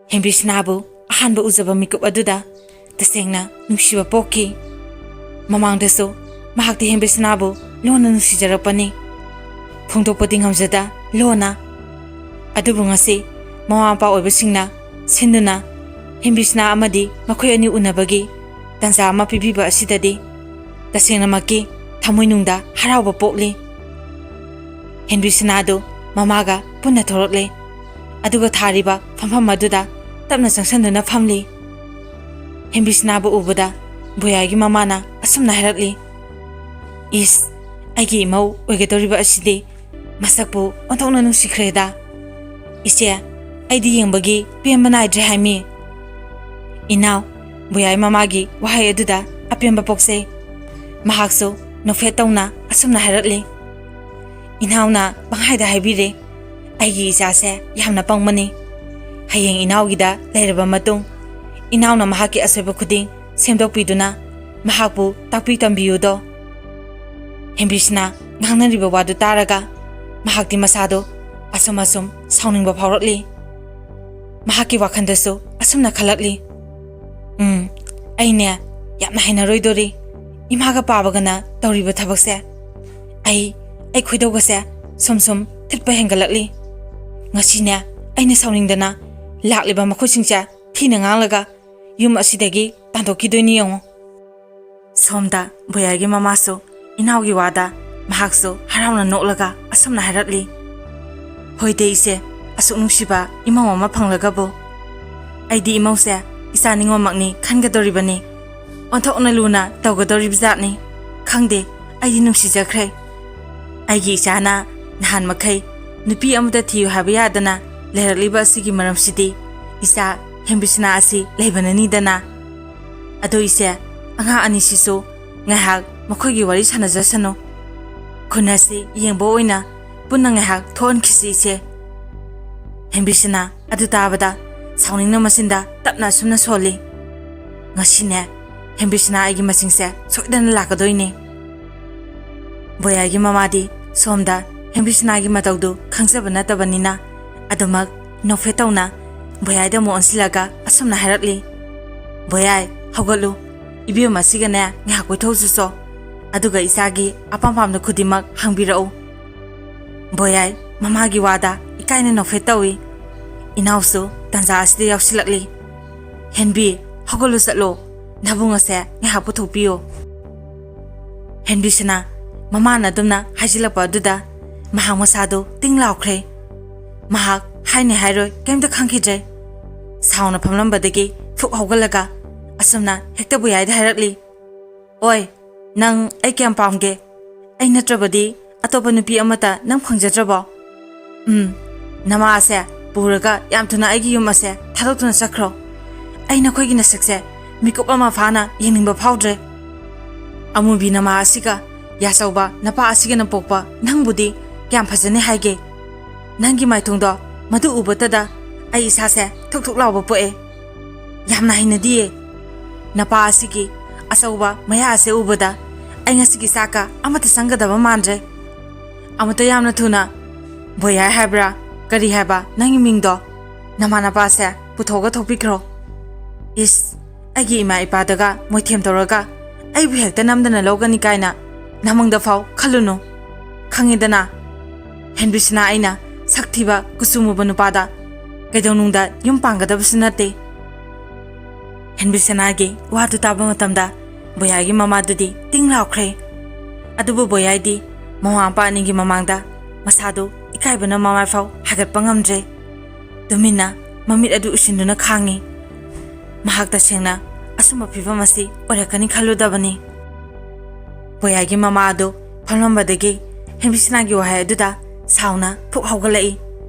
ꯍꯦꯝꯕꯤꯁꯅꯥꯕꯨ ꯑꯍꯥꯟꯕ ꯎꯖꯕ ꯃꯤꯀꯨꯞ ꯑꯗꯨꯗ ꯇꯁꯦꯡꯅ ꯅꯨꯡꯁꯤꯕ ꯄꯣꯛꯈꯤ꯫ ꯃꯃꯥꯡꯗꯁꯨ ꯃꯍꯥꯛꯇꯤ ꯍꯦꯝꯕꯤꯁꯅꯥꯕꯨ ꯂꯣꯟꯅ ꯅꯨꯡꯁꯤꯖꯔꯛꯄꯅꯤ, ꯐꯣꯡꯗꯣꯛꯄꯗꯤ ꯉꯝꯖꯗ ꯂꯣꯟꯅ꯫ ꯑꯗꯨꯕꯨ ꯉꯁꯤ ꯃꯃꯥ ꯃꯄꯥ ꯑꯣꯏꯕꯁꯤꯡꯅ ꯁꯤꯟꯗꯨꯅ ꯍꯦꯝꯕꯤꯁꯅꯥ ꯑꯃꯗꯤ ꯃꯈꯣꯏ ꯑꯅꯤ ꯎꯅꯕꯒꯤ ꯇꯥꯟꯖꯥ ꯑꯃ ꯄꯤꯕꯤꯕ ꯑꯁꯤꯗꯗꯤ ꯇꯁꯦꯡꯅꯃꯛꯀꯤ ꯊꯃꯣꯏꯅꯨꯡꯗ ꯍꯔꯥꯎꯕ ꯄꯣꯛꯂꯤ꯫ ꯍꯦꯝꯕꯤꯁꯅꯥꯗꯨ ꯃꯃꯥꯒ ꯄꯨꯟꯅ ꯊꯣꯔꯛꯂꯦ꯫ ꯑꯗꯨꯒ ꯊꯥꯔꯤꯕ ꯐꯝꯐꯝ ꯑꯗꯨꯗ ꯇꯞꯅ ꯆꯪꯁꯤꯟꯗꯨꯅ ꯐꯝꯂꯤ꯫ ꯍꯦꯝꯕꯤꯁꯅꯥꯕꯨ ꯎꯕꯗ ꯕꯣꯌꯥꯏꯒꯤ ꯃꯃꯥꯅ ꯑꯁꯨꯝꯅ ꯍꯥꯏꯔꯛꯂꯤ, "ꯏꯁ, ꯑꯩꯒꯤ ꯏꯃꯧ ꯑꯣꯏꯒꯗꯧꯔꯤꯕ ꯑꯁꯤꯗꯤ ꯃꯁꯛꯄꯨ ꯑꯣꯟꯊꯣꯛꯅ ꯅꯨꯡꯁꯤꯈ꯭ꯔꯦꯗ꯫ ꯏꯆꯦ, ꯑꯩꯗꯤ ꯌꯦꯡꯕꯒꯤ ꯄꯦꯟꯕ ꯅꯥꯏꯗ꯭ꯔꯦ ꯍꯥꯏꯃꯤ꯫" ꯏꯅꯥꯎ ꯕꯣꯌꯥꯏ ꯃꯃꯥꯒꯤ ꯋꯥꯍꯩ ꯑꯗꯨꯗ ꯑꯄꯦꯟꯕ ꯄꯣꯛꯆꯩ꯫ ꯃꯍꯥꯛꯁꯨ ꯅꯣꯛꯐꯦꯠ ꯇꯧꯅ ꯑꯁꯨꯝꯅ ꯍꯥꯏꯔꯛꯂꯤ, "ꯏꯅꯥꯎꯅ ꯄꯪꯍꯥꯏꯗ ꯍꯥꯏꯕꯤꯔꯦ꯫ ꯑꯩꯒꯤ ꯏꯆꯥꯁꯦ ꯌꯥꯝꯅ ꯄꯪꯕꯅꯤ꯫ ꯍꯌꯦꯡ ꯏꯅꯥꯎꯒꯤꯗ ꯂꯩꯔꯕ ꯃꯇꯨꯡ ꯏꯅꯥꯎꯅ ꯃꯍꯥꯛꯀꯤ ꯑꯁꯣꯏꯕ ꯈꯨꯗꯤꯡ ꯁꯦꯝꯗꯣꯛꯄꯤꯗꯨꯅ ꯃꯍꯥꯛꯄꯨ ꯇꯥꯛꯄꯤ ꯇꯝꯕꯤꯌꯨꯗꯣ꯫" ꯍꯦꯝꯕꯤꯁꯅ ꯉꯥꯡꯅꯔꯤꯕ ꯋꯥꯗꯨ ꯇꯥꯔꯒ ꯃꯍꯥꯛꯇꯤ ꯃꯁꯥꯗꯣ ꯑꯁꯨꯝ ꯑꯁꯨꯝ ꯁꯥꯎꯅꯤꯡꯕ ꯐꯥꯎꯔꯛꯂꯤ꯫ ꯃꯍꯥꯛꯀꯤ ꯋꯥꯈꯜꯗꯁꯨ ꯑꯁꯨꯝꯅ ꯈꯜꯂꯛꯂꯤ, "ꯎꯝ, ꯑꯩꯅꯦ ꯌꯥꯝꯅ ꯍꯩꯅꯔꯣꯏꯗꯣꯔꯤ ꯏꯃꯥꯒ ꯄꯥꯕꯒꯅ ꯇꯧꯔꯤꯕ ꯊꯕꯛꯁꯦ꯫ ꯑꯩ, ꯑꯩ ꯈꯣꯏꯗꯧꯒꯁꯦ ꯁꯨꯝ ꯁꯨꯝ ꯊꯤꯠꯄ ꯍꯦꯟꯒꯠꯂꯛꯂꯤ꯫ ꯉꯁꯤꯅꯦ ꯑꯩꯅ ꯁꯥꯎꯅꯤꯡꯗꯅ ꯂꯥꯛꯂꯤꯕ ꯃꯈꯣꯏꯁꯤꯡꯁꯦ ꯊꯤꯅ ꯉꯥꯡꯂꯒ ꯌꯨꯝ ꯑꯁꯤꯗꯒꯤ ꯇꯥꯟꯊꯣꯛꯈꯤꯗꯣꯏꯅꯤ ꯌꯦꯡꯉꯨ꯫" ꯁꯣꯝꯗ ꯕꯣꯌꯥꯏꯒꯤ ꯃꯃꯥꯁꯨ ꯏꯅꯥꯎꯒꯤ ꯋꯥꯗ ꯃꯍꯥꯛꯁꯨ ꯍꯔꯥꯎꯅ ꯅꯣꯛꯂꯒ ꯑꯁꯨꯝꯅ ꯍꯥꯏꯔꯛꯂꯤ, "ꯍꯣꯏꯗꯦ ꯏꯆꯦ, ꯑꯁꯨꯛ ꯅꯨꯡꯁꯤꯕ ꯏꯃꯧ ꯑꯃ ꯐꯪꯂꯒꯕꯨ꯫ ꯑꯩꯗꯤ ꯏꯃꯧꯁꯦ ꯏꯆꯥ ꯅꯤꯉꯣꯜꯃꯛꯅꯤ ꯈꯟꯒꯗꯧꯔꯤꯕꯅꯤ꯫ ꯑꯣꯟꯊꯣꯛꯅ ꯂꯨꯅ ꯇꯧꯒꯗꯧꯔꯤꯕ ꯖꯥꯠꯅꯤ꯫ ꯈꯪꯗꯦ, ꯑꯩꯗꯤ ꯅꯨꯡꯁꯤꯖꯈ꯭ꯔꯦ꯫ ꯑꯩꯒꯤ ꯏꯆꯥꯅ ꯅꯍꯥꯟ ꯃꯈꯩ ꯅꯨꯄꯤ ꯑꯃꯇ ꯊꯤꯌꯨ ꯍꯥꯏꯕ ꯌꯥꯗꯅ ꯂꯩꯔꯛꯂꯤꯕ ꯑꯁꯤꯒꯤ ꯃꯔꯝꯁꯤꯗꯤ ꯏꯆꯥ ꯍꯦꯝꯕꯤꯁꯅꯥ ꯑꯁꯤ ꯂꯩꯕꯅꯅꯤꯗꯅ꯫ ꯑꯗꯣ ꯏꯆꯦ, ꯑꯉꯥꯡ ꯑꯅꯤꯁꯤꯁꯨ ꯉꯥꯏꯍꯥꯛ ꯃꯈꯣꯏꯒꯤ ꯋꯥꯔꯤ ꯁꯥꯟꯅꯖꯁꯅꯨ꯫ ꯈꯨꯟ ꯑꯁꯤ ꯌꯦꯡꯕ ꯑꯣꯏꯅ ꯄꯨꯟꯅ ꯉꯥꯏꯍꯥꯛ ꯊꯣꯛꯍꯟꯈꯤꯁꯤ ꯏꯆꯦ꯫" ꯍꯦꯝꯕꯤꯁꯅꯥ ꯑꯗꯨ ꯇꯥꯕꯗ ꯁꯥꯎꯅꯤꯡꯅ ꯃꯆꯤꯟꯗ ꯇꯞꯅ ꯑꯁꯨꯝꯅ ꯁꯣꯜꯂꯤ, "ꯉꯁꯤꯅꯦ ꯍꯦꯝꯕꯤꯁꯅꯥ ꯑꯩꯒꯤ ꯃꯁꯤꯡꯁꯦ ꯁꯣꯏꯗꯅ ꯂꯥꯛꯀꯗꯣꯏꯅꯦ꯫" ꯕꯣꯌꯥꯏꯒꯤ ꯃꯃꯥꯗꯤ ꯁꯣꯝꯗ ꯍꯦꯝꯕꯤꯁꯅꯥꯒꯤ ꯃꯇꯧꯗꯨ ꯈꯪꯖꯕ ꯅꯠꯇꯕꯅꯤꯅ ꯑꯗꯨꯃꯛ ꯅꯣꯛꯐꯦꯠ ꯇꯧꯅ ꯕꯣꯌꯥꯏꯗ ꯑꯃꯨꯛ ꯑꯣꯟꯁꯤꯜꯂꯒ ꯑꯁꯨꯝꯅ ꯍꯥꯏꯔꯛꯂꯤ, "ꯕꯣꯌꯥꯏ, ꯍꯧꯒꯠꯂꯨ꯫ ꯏꯕꯦꯝꯃ ꯑꯁꯤꯒꯅꯦ ꯉꯥꯏꯍꯥꯛ ꯀꯣꯏꯊꯣꯛꯎꯆꯣ꯫ ꯑꯗꯨꯒ ꯏꯆꯥꯒꯤ ꯑꯄꯥꯝ ꯄꯥꯝꯗ ꯈꯨꯗꯤꯡꯃꯛ ꯍꯪꯕꯤꯔꯛꯎ꯫" ꯕꯣꯌꯥꯏ ꯃꯃꯥꯒꯤ ꯋꯥꯗ ꯏꯀꯥꯏꯅ ꯅꯣꯛꯐꯦꯠ ꯇꯧꯏ꯫ ꯏꯅꯥꯎꯁꯨ ꯇꯟꯖꯥ ꯑꯁꯤꯗ ꯌꯥꯎꯁꯤꯜꯂꯛꯂꯤ꯫ "ꯍꯦꯟꯕꯤ, ꯍꯧꯒꯠꯂꯨ ꯆꯠꯂꯣ꯫ ꯅꯕꯨꯡ ꯑꯁꯦ ꯉꯥꯏꯍꯥꯛ ꯄꯨꯊꯣꯛꯄꯤꯌꯨ꯫" ꯍꯦꯟꯕꯤꯁꯅꯥ ꯃꯃꯥꯅ ꯑꯗꯨꯝꯅ ꯍꯥꯏꯖꯤꯜꯂꯛꯄ ꯑꯗꯨꯗ ꯃꯍꯥꯛ ꯃꯁꯥꯗꯨ ꯇꯤꯡ ꯂꯥꯎꯈ꯭ꯔꯦ꯫ ꯃꯍꯥꯛ ꯍꯥꯏꯅꯤ ꯍꯥꯏꯔꯣꯏ ꯀꯩꯝꯇ ꯈꯪꯈꯤꯗ꯭ꯔꯦ꯫ ꯁꯥꯎꯅ ꯐꯝꯂꯝꯕꯗꯒꯤ ꯐꯨꯛ ꯍꯧꯒꯠꯂꯒ ꯑꯁꯨꯝꯅ ꯍꯦꯛꯇ ꯕꯣꯌꯥꯏꯗ ꯍꯥꯏꯔꯛꯂꯤ, "ꯑꯣꯏ, ꯅꯪ ꯑꯩ ꯀꯌꯥꯝ ꯄꯥꯝꯒꯦ? ꯑꯩ ꯅꯠꯇ꯭ꯔꯕꯗꯤ ꯑꯇꯣꯞꯄ ꯅꯨꯄꯤ ꯑꯃꯠꯇ ꯅꯪ ꯐꯪꯖꯗ꯭ꯔꯕꯣ? ꯎꯝ, ꯅꯃꯥ ꯑꯁꯦ ꯄꯨꯔꯒ ꯌꯥꯝ ꯊꯨꯅ ꯑꯩꯒꯤ ꯌꯨꯝ ꯑꯁꯦ ꯊꯥꯗꯣꯛꯇꯨꯅ ꯆꯠꯈ꯭ꯔꯣ꯫ ꯑꯩ ꯅꯈꯣꯏꯒꯤ ꯅꯁꯛꯁꯦ ꯃꯤꯀꯨꯞ ꯑꯃ ꯐꯥꯅ ꯌꯦꯡꯅꯤꯡꯕ ꯐꯥꯎꯗ꯭ꯔꯦ꯫ ꯑꯃꯨꯕꯤ ꯅꯃꯥ ꯑꯁꯤꯒ ꯌꯥꯆꯧꯕ ꯅꯄꯥ ꯑꯁꯤꯒꯅ ꯄꯣꯛꯄ ꯅꯪꯕꯨꯗꯤ ꯀꯌꯥꯝ ꯐꯖꯅꯤ ꯍꯥꯏꯒꯦ? ꯅꯪꯒꯤ ꯃꯥꯏꯊꯣꯡꯗꯣ ꯃꯗꯨ ꯎꯕꯇꯗ ꯑꯩ ꯏꯁꯥꯁꯦ ꯊꯨꯛ ꯊꯨꯛ ꯂꯥꯎꯕ ꯄꯣꯛꯑꯦ꯫ ꯌꯥꯝꯅ ꯍꯩꯅꯗꯤꯌꯦ꯫ ꯅꯄꯥ ꯑꯁꯤꯒꯤ ꯑꯆꯧꯕ ꯃꯌꯥ ꯑꯁꯦ ꯎꯕꯗ ꯑꯩ ꯉꯁꯤꯒꯤ ꯆꯥꯛꯀ ꯑꯃꯠꯇ ꯆꯪꯒꯗꯕ ꯃꯥꯟꯗ꯭ꯔꯦ꯫ ꯑꯃꯨꯛꯇ ꯌꯥꯝꯅ ꯊꯨꯅ ꯕꯣꯌꯥꯏ ꯍꯥꯏꯕ꯭ꯔꯥ, ꯀꯔꯤ ꯍꯥꯏꯕ ꯅꯪꯒꯤ ꯃꯤꯡꯗꯣ, ꯅꯃꯥ ꯅꯄꯥꯁꯦ ꯄꯨꯊꯣꯛꯑꯒ ꯊꯣꯛꯄꯤꯈ꯭ꯔꯣ꯫" ꯏꯁ, ꯑꯩꯒꯤ ꯏꯃꯥ ꯏꯄꯥꯗꯒ ꯃꯣꯏꯊꯦꯝ ꯇꯧꯔꯒ ꯑꯩꯕꯨ ꯍꯦꯛꯇ ꯅꯝꯗꯅ ꯂꯧꯒꯅꯤ ꯀꯥꯏꯅ ꯅꯃꯪꯗ ꯐꯥꯎ ꯈꯜꯂꯨꯅꯨ꯫ ꯈꯪꯉꯤꯗꯅ, ꯍꯦꯟꯕꯤꯁꯅꯥ ꯑꯩꯅ ꯁꯛ ꯊꯤꯕ ꯀꯨꯆꯨ ꯃꯨꯕ ꯅꯨꯄꯥꯗ ꯀꯩꯗꯧꯅꯨꯡꯗ ꯌꯨꯝ ꯄꯥꯟꯒꯗꯕꯁꯨ ꯅꯠꯇꯦ꯫ ꯍꯦꯟꯕꯤꯁꯅꯥꯒꯤ ꯋꯥꯗꯨ ꯇꯥꯕ ꯃꯇꯝꯗ ꯕꯣꯌꯥꯒꯤ ꯃꯃꯥꯗꯨꯗꯤ ꯇꯤꯡ ꯂꯥꯎꯈ꯭ꯔꯦ꯫ ꯑꯗꯨꯕꯨ ꯕꯣꯌꯥꯏꯗꯤ ꯃꯃꯥ ꯃꯄꯥ ꯑꯅꯤꯒꯤ ꯃꯃꯥꯡꯗ ꯃꯁꯥꯗꯨ ꯏꯀꯥꯏꯕꯅ ꯃꯃꯥꯏꯐꯥꯎ ꯍꯥꯏꯒꯠꯄ ꯉꯝꯗ꯭ꯔꯦ꯫ ꯇꯨꯃꯤꯟꯅ ꯃꯃꯤꯠ ꯑꯗꯨ ꯎꯏꯁꯤꯟꯗꯨꯅ ꯈꯥꯡꯉꯤ꯫ ꯃꯍꯥꯛ ꯇꯁꯦꯡꯅ ꯑꯁꯨꯝꯕ ꯐꯤꯕꯝ ꯑꯁꯤ ꯑꯣꯏꯔꯛꯀꯅꯤ ꯈꯜꯂꯨꯗꯕꯅꯤ꯫ ꯕꯣꯌꯥꯏꯒꯤ ꯃꯃꯥ ꯑꯗꯨ ꯐꯝꯂꯝꯕꯗꯒꯤ ꯍꯦꯝꯕꯤꯁꯅꯥꯒꯤ ꯋꯥꯍꯩ ꯑꯗꯨꯗ ꯁꯥꯎꯅ ꯐꯨꯛ ꯍꯧꯒꯠꯂꯛꯏ꯫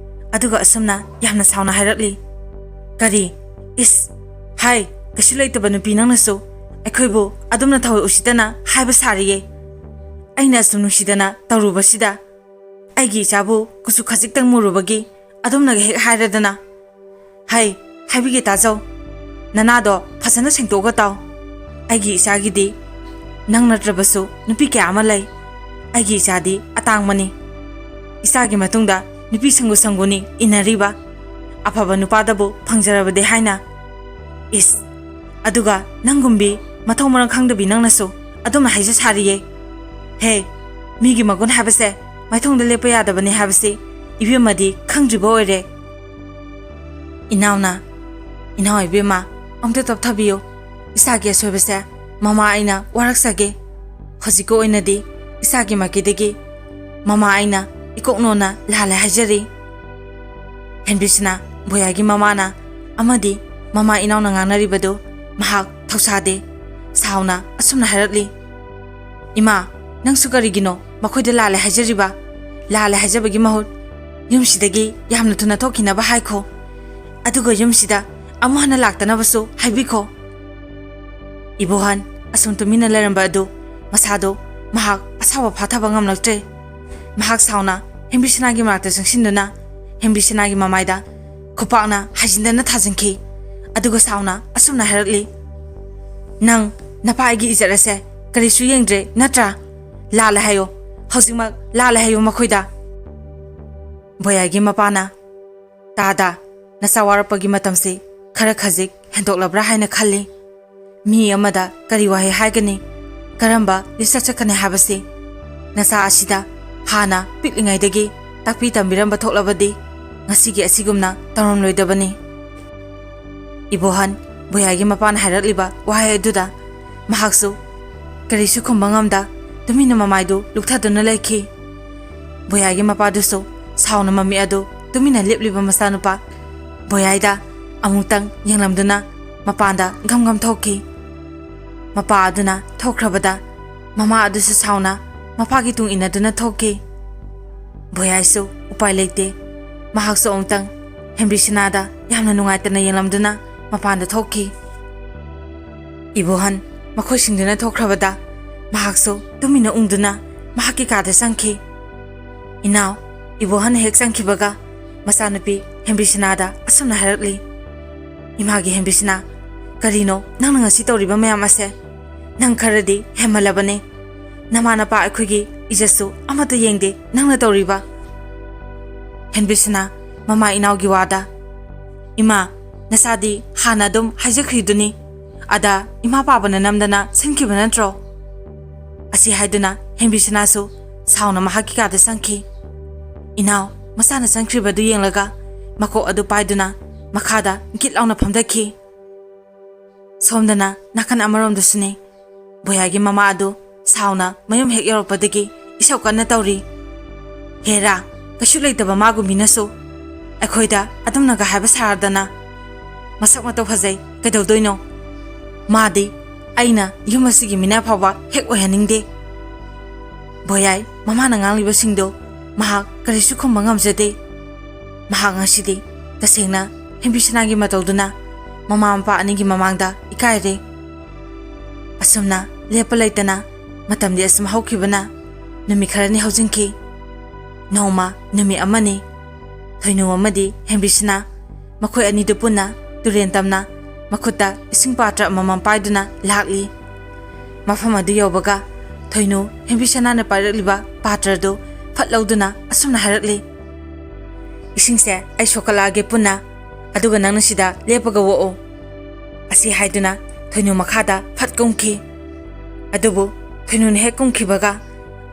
ꯑꯗꯨꯒ ꯑꯁꯨꯝꯅ ꯌꯥꯝꯅ ꯁꯥꯎꯅ ꯍꯥꯏꯔꯛꯂꯤ, "ꯀꯔꯤ? ꯏꯁ! ꯍꯥꯏ, ꯀꯩꯁꯨ ꯂꯩꯇꯕ ꯅꯨꯄꯤ ꯅꯪꯅꯁꯨ ꯑꯩꯈꯣꯏꯕꯨ ꯑꯗꯨꯝꯅ ꯊꯑꯣꯏ ꯎꯁꯤꯠꯇꯅ ꯍꯥꯏꯕ ꯁꯥꯔꯤꯌꯦ꯫ ꯑꯩꯅ ꯑꯁꯨꯝ ꯅꯨꯡꯁꯤꯗꯅ ꯇꯧꯔꯨꯕꯁꯤꯗ ꯑꯩꯒꯤ ꯏꯆꯥꯕꯨ ꯀꯨꯆꯨ ꯈꯖꯤꯛꯇꯪ ꯃꯨꯔꯨꯕꯒꯤ ꯑꯗꯨꯝꯅꯒ ꯍꯦꯛ ꯍꯥꯏꯔꯗꯅ꯫ ꯍꯩ, ꯍꯥꯏꯕꯤꯒꯦ ꯇꯥꯖꯧ꯫ ꯅꯅꯥꯗꯣ ꯐꯖꯅ ꯁꯦꯡꯗꯣꯛꯑꯒ ꯇꯥꯎ꯫ ꯑꯩꯒꯤ ꯏꯆꯥꯒꯤꯗꯤ ꯅꯪ ꯅꯠꯇ꯭ꯔꯕꯁꯨ ꯅꯨꯄꯤ ꯀꯌꯥ ꯑꯃ ꯂꯩ꯫ ꯑꯩꯒꯤ ꯏꯆꯥꯗꯤ ꯑꯇꯥꯡꯕꯅꯤ꯫ ꯏꯆꯥꯒꯤ ꯃꯇꯨꯡꯗ ꯅꯨꯄꯤ ꯁꯪꯒꯨ ꯁꯪꯒꯨꯅꯤ ꯏꯟꯅꯔꯤꯕ꯫ ꯑꯐꯕ ꯅꯨꯄꯥꯗꯕꯨ ꯐꯪꯖꯔꯕꯗꯤ ꯍꯥꯏꯅ꯫ ꯏꯁ! ꯑꯗꯨꯒ ꯅꯪꯒꯨꯝꯕꯤ ꯃꯊꯧ ꯃꯔꯝ ꯈꯪꯗꯕꯤ ꯅꯪꯅꯁꯨ ꯑꯗꯨꯝꯅ ꯍꯥꯏꯖ ꯁꯥꯔꯤꯌꯦ꯫ ꯍꯦ, ꯃꯤꯒꯤ ꯃꯒꯨꯟ ꯍꯥꯏꯕꯁꯦ ꯃꯥꯏꯊꯣꯡꯗ ꯂꯦꯞꯄ ꯌꯥꯗꯕꯅꯤ ꯍꯥꯏꯕꯁꯤ ꯏꯕꯦꯝꯃꯗꯤ ꯈꯪꯗ꯭ꯔꯤꯕ ꯑꯣꯏꯔꯦ꯫ ꯏꯅꯥꯎꯅ, ꯏꯅꯥꯎ ꯏꯕꯦꯝꯃ, ꯑꯝꯇ ꯇꯞꯊꯕꯤꯌꯨ꯫ ꯏꯁꯥꯒꯤ ꯑꯁꯣꯏꯕꯁꯦ ꯃꯃꯥ ꯑꯩꯅ ꯋꯥꯔꯛꯆꯒꯦ꯫ ꯍꯧꯖꯤꯛꯀꯤ ꯑꯣꯏꯅꯗꯤ ꯏꯁꯥꯒꯤ ꯃꯥꯏꯀꯩꯗꯒꯤ ꯃꯃꯥ ꯑꯩꯅ ꯏꯀꯣꯛꯅꯣꯅ ꯂꯥꯜꯂꯦ ꯍꯥꯏꯖꯔꯤ꯫ ꯍꯦꯟꯕꯤꯁꯅꯥ ꯕꯣꯌꯥꯒꯤ ꯃꯃꯥꯅ ꯑꯃꯗꯤ ꯃꯃꯥ ꯏꯅꯥꯎꯅ ꯉꯥꯡꯅꯔꯤꯕꯗꯨ ꯃꯍꯥꯛ ꯊꯧꯁꯥꯗꯦ꯫ ꯁꯥꯎꯅ ꯑꯁꯨꯝꯅ ꯍꯥꯏꯔꯛꯂꯤ, "ꯏꯃꯥ, ꯅꯪꯁꯨ ꯀꯔꯤꯒꯤꯅꯣ ꯃꯈꯣꯏꯗ ꯂꯥꯜꯂꯦ ꯍꯥꯏꯖꯔꯤꯕ? ꯂꯥꯜꯂꯦ ꯍꯥꯏꯖꯕꯒꯤ ꯃꯍꯨꯠ ꯌꯨꯝꯁꯤꯗꯒꯤ ꯌꯥꯝꯅ ꯊꯨꯅ ꯊꯣꯛꯈꯤꯅꯕ ꯍꯥꯏꯈꯣ꯫ ꯑꯗꯨꯒ ꯌꯨꯝꯁꯤꯗ ꯑꯃꯨꯛ ꯍꯟꯅ ꯂꯥꯛꯇꯅꯕꯁꯨ ꯍꯥꯏꯕꯤꯈꯣ꯫" ꯏꯕꯣꯍꯟ ꯑꯁꯨꯝ ꯇꯨꯃꯤꯟꯅ ꯂꯩꯔꯝꯕ ꯑꯗꯨ ꯃꯁꯥꯗꯣ ꯃꯍꯥꯛ ꯑꯁꯥꯎꯕ ꯐꯥꯊꯕ ꯉꯝꯂꯛꯇ꯭ꯔꯦ꯫ ꯃꯍꯥꯛ ꯁꯥꯎꯅ ꯍꯦꯝꯕꯤꯁꯅꯥꯒꯤ ꯃꯅꯥꯛꯇ ꯆꯪꯁꯤꯟꯗꯨꯅ ꯍꯦꯝꯕꯤꯁꯅꯥꯒꯤ ꯃꯃꯥꯏꯗ ꯈꯨꯄꯥꯛꯅ ꯍꯥꯏꯖꯤꯟꯗꯅ ꯊꯥꯖꯤꯟꯈꯤ꯫ ꯑꯗꯨꯒ ꯁꯥꯎꯅ ꯑꯁꯨꯝꯅ ꯍꯥꯏꯔꯛꯂꯤ, "ꯅꯪ ꯅꯄꯥ ꯑꯩꯒꯤ ꯏꯖꯠ ꯑꯁꯦ ꯀꯔꯤꯁꯨ ꯌꯦꯡꯗ꯭ꯔꯦ ꯅꯠꯇ꯭ꯔꯥ? ꯂꯥꯜꯂꯦ ꯍꯥꯏꯌꯣ, ꯍꯧꯖꯤꯛꯃꯛ ꯂꯥꯜꯂꯦ ꯍꯥꯏꯌꯣ ꯃꯈꯣꯏꯗ꯫" ꯕꯣꯌꯥꯏꯒꯤ ꯃꯄꯥꯅ, "ꯇꯥꯗ, ꯅꯆꯥ ꯋꯥꯔꯛꯄꯒꯤ ꯃꯇꯝꯁꯤ ꯈꯔ ꯈꯖꯤꯛ ꯍꯦꯟꯗꯣꯛꯂꯕ꯭ꯔꯥ ꯍꯥꯏꯅ ꯈꯜꯂꯤ꯫ ꯃꯤ ꯑꯃꯗ ꯀꯔꯤ ꯋꯥꯍꯩ ꯍꯥꯏꯒꯅꯤ, ꯀꯔꯝꯕ ꯂꯤꯆꯠ ꯆꯠꯀꯅꯤ ꯍꯥꯏꯕꯁꯤ ꯅꯆꯥ ꯑꯁꯤꯗ ꯍꯥꯟꯅ ꯄꯤꯛꯂꯤꯉꯩꯗꯒꯤ ꯇꯥꯛꯄꯤ ꯇꯝꯕꯤꯔꯝꯕ ꯊꯣꯛꯂꯕꯗꯤ ꯉꯁꯤꯒꯤ ꯑꯁꯤꯒꯨꯝꯅ ꯇꯧꯔꯝꯂꯣꯏꯗꯕꯅꯤ꯫" ꯏꯕꯣꯍꯟ ꯕꯣꯌꯥꯏꯒꯤ ꯃꯄꯥꯅ ꯍꯥꯏꯔꯛꯂꯤꯕ ꯋꯥꯍꯩ ꯑꯗꯨꯗ ꯃꯍꯥꯛꯁꯨ ꯀꯔꯤꯁꯨ ꯈꯨꯝꯕ ꯉꯝꯗ ꯇꯨꯃꯤꯟꯅ ꯃꯃꯥꯏꯗꯨ ꯂꯨꯛꯊꯗꯨꯅ ꯂꯩꯈꯤ꯫ ꯕꯣꯌꯥꯏꯒꯤ ꯃꯄꯥꯗꯨꯁꯨ ꯁꯥꯎꯅ ꯃꯃꯤ ꯑꯗꯨ ꯇꯨꯃꯤꯟꯅ ꯂꯦꯞꯂꯤꯕ ꯃꯆꯥꯅꯨꯄꯥ ꯕꯣꯌꯥꯏꯗ ꯑꯃꯨꯛꯇꯪ ꯌꯦꯡꯂꯝꯗꯨꯅ ꯃꯄꯥꯟꯗ ꯒꯝ ꯒꯝ ꯊꯣꯛꯈꯤ꯫ ꯃꯄꯥ ꯑꯗꯨꯅ ꯊꯣꯛꯈ꯭ꯔꯕꯗ ꯃꯃꯥ ꯑꯗꯨꯁꯨ ꯁꯥꯎꯅ ꯃꯄꯥꯒꯤ ꯇꯨꯡ ꯏꯟꯅꯗꯨꯅ ꯊꯣꯛꯈꯤ꯫ ꯕꯣꯌꯥꯏꯁꯨ ꯎꯄꯥꯏ ꯂꯩꯇꯦ꯫ ꯃꯍꯥꯛꯁꯨ ꯑꯃꯨꯛꯇꯪ ꯍꯦꯝꯕꯤꯁꯅꯥꯗ ꯌꯥꯝꯅ ꯅꯨꯡꯉꯥꯏꯇꯅ ꯌꯦꯡꯂꯝꯗꯨꯅ ꯃꯄꯥꯟꯗ ꯊꯣꯛꯈꯤ꯫ ꯏꯕꯣꯍꯟ ꯃꯈꯣꯏꯁꯤꯡꯗꯨꯅ ꯊꯣꯛꯈ꯭ꯔꯕꯗ ꯃꯍꯥꯛꯁꯨ ꯇꯨꯃꯤꯟꯅ ꯎꯪꯗꯨꯅ ꯃꯍꯥꯛꯀꯤ ꯀꯥꯗ ꯆꯪꯈꯤ꯫ ꯏꯅꯥꯎ, ꯏꯕꯣꯍꯟꯅ ꯍꯦꯛ ꯆꯪꯈꯤꯕꯒ ꯃꯆꯥꯅꯨꯄꯤ ꯍꯦꯝꯕꯤꯁꯅꯥꯗ ꯑꯁꯨꯝꯅ ꯍꯥꯏꯔꯛꯂꯤ, "ꯏꯃꯥꯒꯤ ꯍꯦꯝꯕꯤꯁꯅꯥ, ꯀꯔꯤꯅꯣ ꯅꯪꯅ ꯉꯁꯤ ꯇꯧꯔꯤꯕ ꯃꯌꯥꯝ ꯑꯁꯦ? ꯅꯪ ꯈꯔꯗꯤ ꯍꯦꯟꯃꯜꯂꯕꯅꯦ꯫ ꯅꯃꯥ ꯅꯄꯥ ꯑꯩꯈꯣꯏꯒꯤ ꯏꯖꯠꯁꯨ ꯑꯃꯠꯇ ꯌꯦꯡꯗꯦ ꯅꯪꯅ ꯇꯧꯔꯤꯕ꯫" ꯍꯦꯝꯕꯤꯁꯅꯥ ꯃꯃꯥ ꯏꯅꯥꯎꯒꯤ ꯋꯥꯗ, "ꯏꯃꯥ, ꯅꯆꯥꯗꯤ ꯍꯥꯟꯅ ꯑꯗꯨꯝ ꯍꯥꯏꯖꯈ꯭ꯔꯤꯗꯨꯅꯤ꯫ ꯑꯗ ꯏꯃꯥ ꯄꯥꯕꯅ ꯅꯝꯗꯅ ꯁꯤꯟꯈꯤꯕ ꯅꯠꯇ꯭ꯔꯣ?" ꯑꯁꯤ ꯍꯥꯏꯗꯨꯅ ꯍꯦꯝꯕꯤꯁꯅꯥꯁꯨ ꯁꯥꯎꯅ ꯃꯍꯥꯛꯀꯤ ꯀꯥꯗ ꯆꯪꯈꯤ꯫ ꯏꯅꯥꯎ ꯃꯆꯥꯅ ꯆꯪꯈ꯭ꯔꯤꯕꯗꯨ ꯌꯦꯡꯂꯒ ꯃꯀꯣꯛ ꯑꯗꯨ ꯄꯥꯏꯗꯨꯅ ꯃꯈꯥꯗ ꯒꯤꯠ ꯂꯥꯎꯅ ꯐꯝꯊꯈꯤ꯫ ꯁꯣꯝꯗꯅ ꯅꯥꯀꯟ ꯑꯃꯔꯣꯝꯗꯁꯨꯅꯤ꯫ ꯕꯣꯌꯥꯒꯤ ꯃꯃꯥ ꯑꯗꯨ ꯁꯥꯎꯅ ꯃꯌꯨꯝ ꯍꯦꯛ ꯌꯧꯔꯛꯄꯗꯒꯤ ꯏꯁꯧ ꯀꯟꯅ ꯇꯧꯔꯤ꯫ "ꯍꯦꯔꯥ, ꯀꯩꯁꯨ ꯂꯩꯇꯕ ꯃꯥꯒꯨꯝꯕꯤꯅꯁꯨ ꯑꯩꯈꯣꯏꯗ ꯑꯗꯨꯝꯅꯒ ꯍꯥꯏꯕ ꯁꯥꯔꯗꯅ꯫ ꯃꯁꯛ ꯃꯇꯧ ꯐꯖꯩ, ꯀꯩꯗꯧꯗꯣꯏꯅꯣ? ꯃꯥꯗꯤ ꯑꯩꯅ ꯌꯨꯝ ꯑꯁꯤꯒꯤ ꯃꯤꯅꯥꯏ ꯐꯥꯎꯕ ꯍꯦꯛ ꯑꯣꯏꯍꯟꯅꯤꯡꯗꯦ꯫" ꯕꯣꯌꯥꯏ ꯃꯃꯥꯅ ꯉꯥꯡꯂꯤꯕꯁꯤꯡꯗꯣ ꯃꯍꯥꯛ ꯀꯔꯤꯁꯨ ꯈꯨꯝꯕ ꯉꯝꯖꯗꯦ꯫ ꯃꯍꯥꯛ ꯉꯁꯤꯗꯤ ꯇꯁꯦꯡꯅ ꯍꯦꯝꯕꯤꯁꯅꯥꯒꯤ ꯃꯇꯧꯗꯨꯅ ꯃꯃꯥ ꯃꯄꯥ ꯑꯅꯤꯒꯤ ꯃꯃꯥꯡꯗ ꯏꯀꯥꯏꯔꯦ꯫ ꯑꯁꯨꯝꯅ ꯂꯦꯞꯄ ꯂꯩꯇꯅ ꯃꯇꯝꯗꯤ ꯑꯁꯨꯝ ꯍꯧꯈꯤꯕꯅ ꯅꯨꯃꯤꯠ ꯈꯔꯅꯤ ꯍꯧꯖꯤꯟꯈꯤ꯫ ꯅꯣꯡꯃ ꯅꯨꯃꯤꯠ ꯑꯃꯅꯤ, ꯊꯣꯏꯅꯨ ꯑꯃꯗꯤ ꯍꯦꯝꯕꯤꯁꯅꯥ ꯃꯈꯣꯏ ꯑꯅꯤꯗꯨ ꯄꯨꯟꯅ ꯇꯨꯔꯦꯟ ꯇꯝꯅ ꯃꯈꯨꯠꯇ ꯏꯁꯤꯡ ꯄꯥꯇ꯭ꯔ ꯑꯃꯃꯝ ꯄꯥꯏꯗꯨꯅ ꯂꯥꯛꯂꯤ꯫ ꯃꯐꯝ ꯑꯗꯨ ꯌꯧꯕꯒ ꯊꯣꯏꯅꯨ ꯍꯦꯝꯕꯤꯁꯅꯥꯅ ꯄꯥꯏꯔꯛꯂꯤꯕ ꯄꯥꯇ꯭ꯔꯗꯨ ꯐꯠ ꯂꯧꯗꯨꯅ ꯑꯁꯨꯝꯅ ꯍꯥꯏꯔꯛꯂꯤ, "ꯏꯁꯤꯡꯁꯦ ꯑꯩ ꯁꯣꯛꯀꯠꯂꯛꯑꯒꯦ ꯄꯨꯟꯅ, ꯑꯗꯨꯒ ꯅꯪꯅ ꯁꯤꯗ ꯂꯦꯞꯄꯒ ꯑꯣꯛꯎ꯫" ꯑꯁꯤ ꯍꯥꯏꯗꯨꯅ ꯊꯣꯏꯅꯨ ꯃꯈꯥꯗ ꯐꯠ ꯀꯨꯝꯈꯤ꯫ ꯑꯗꯨꯕꯨ ꯊꯣꯏꯅꯨꯅ ꯍꯦꯛ ꯀꯨꯝꯈꯤꯕꯒ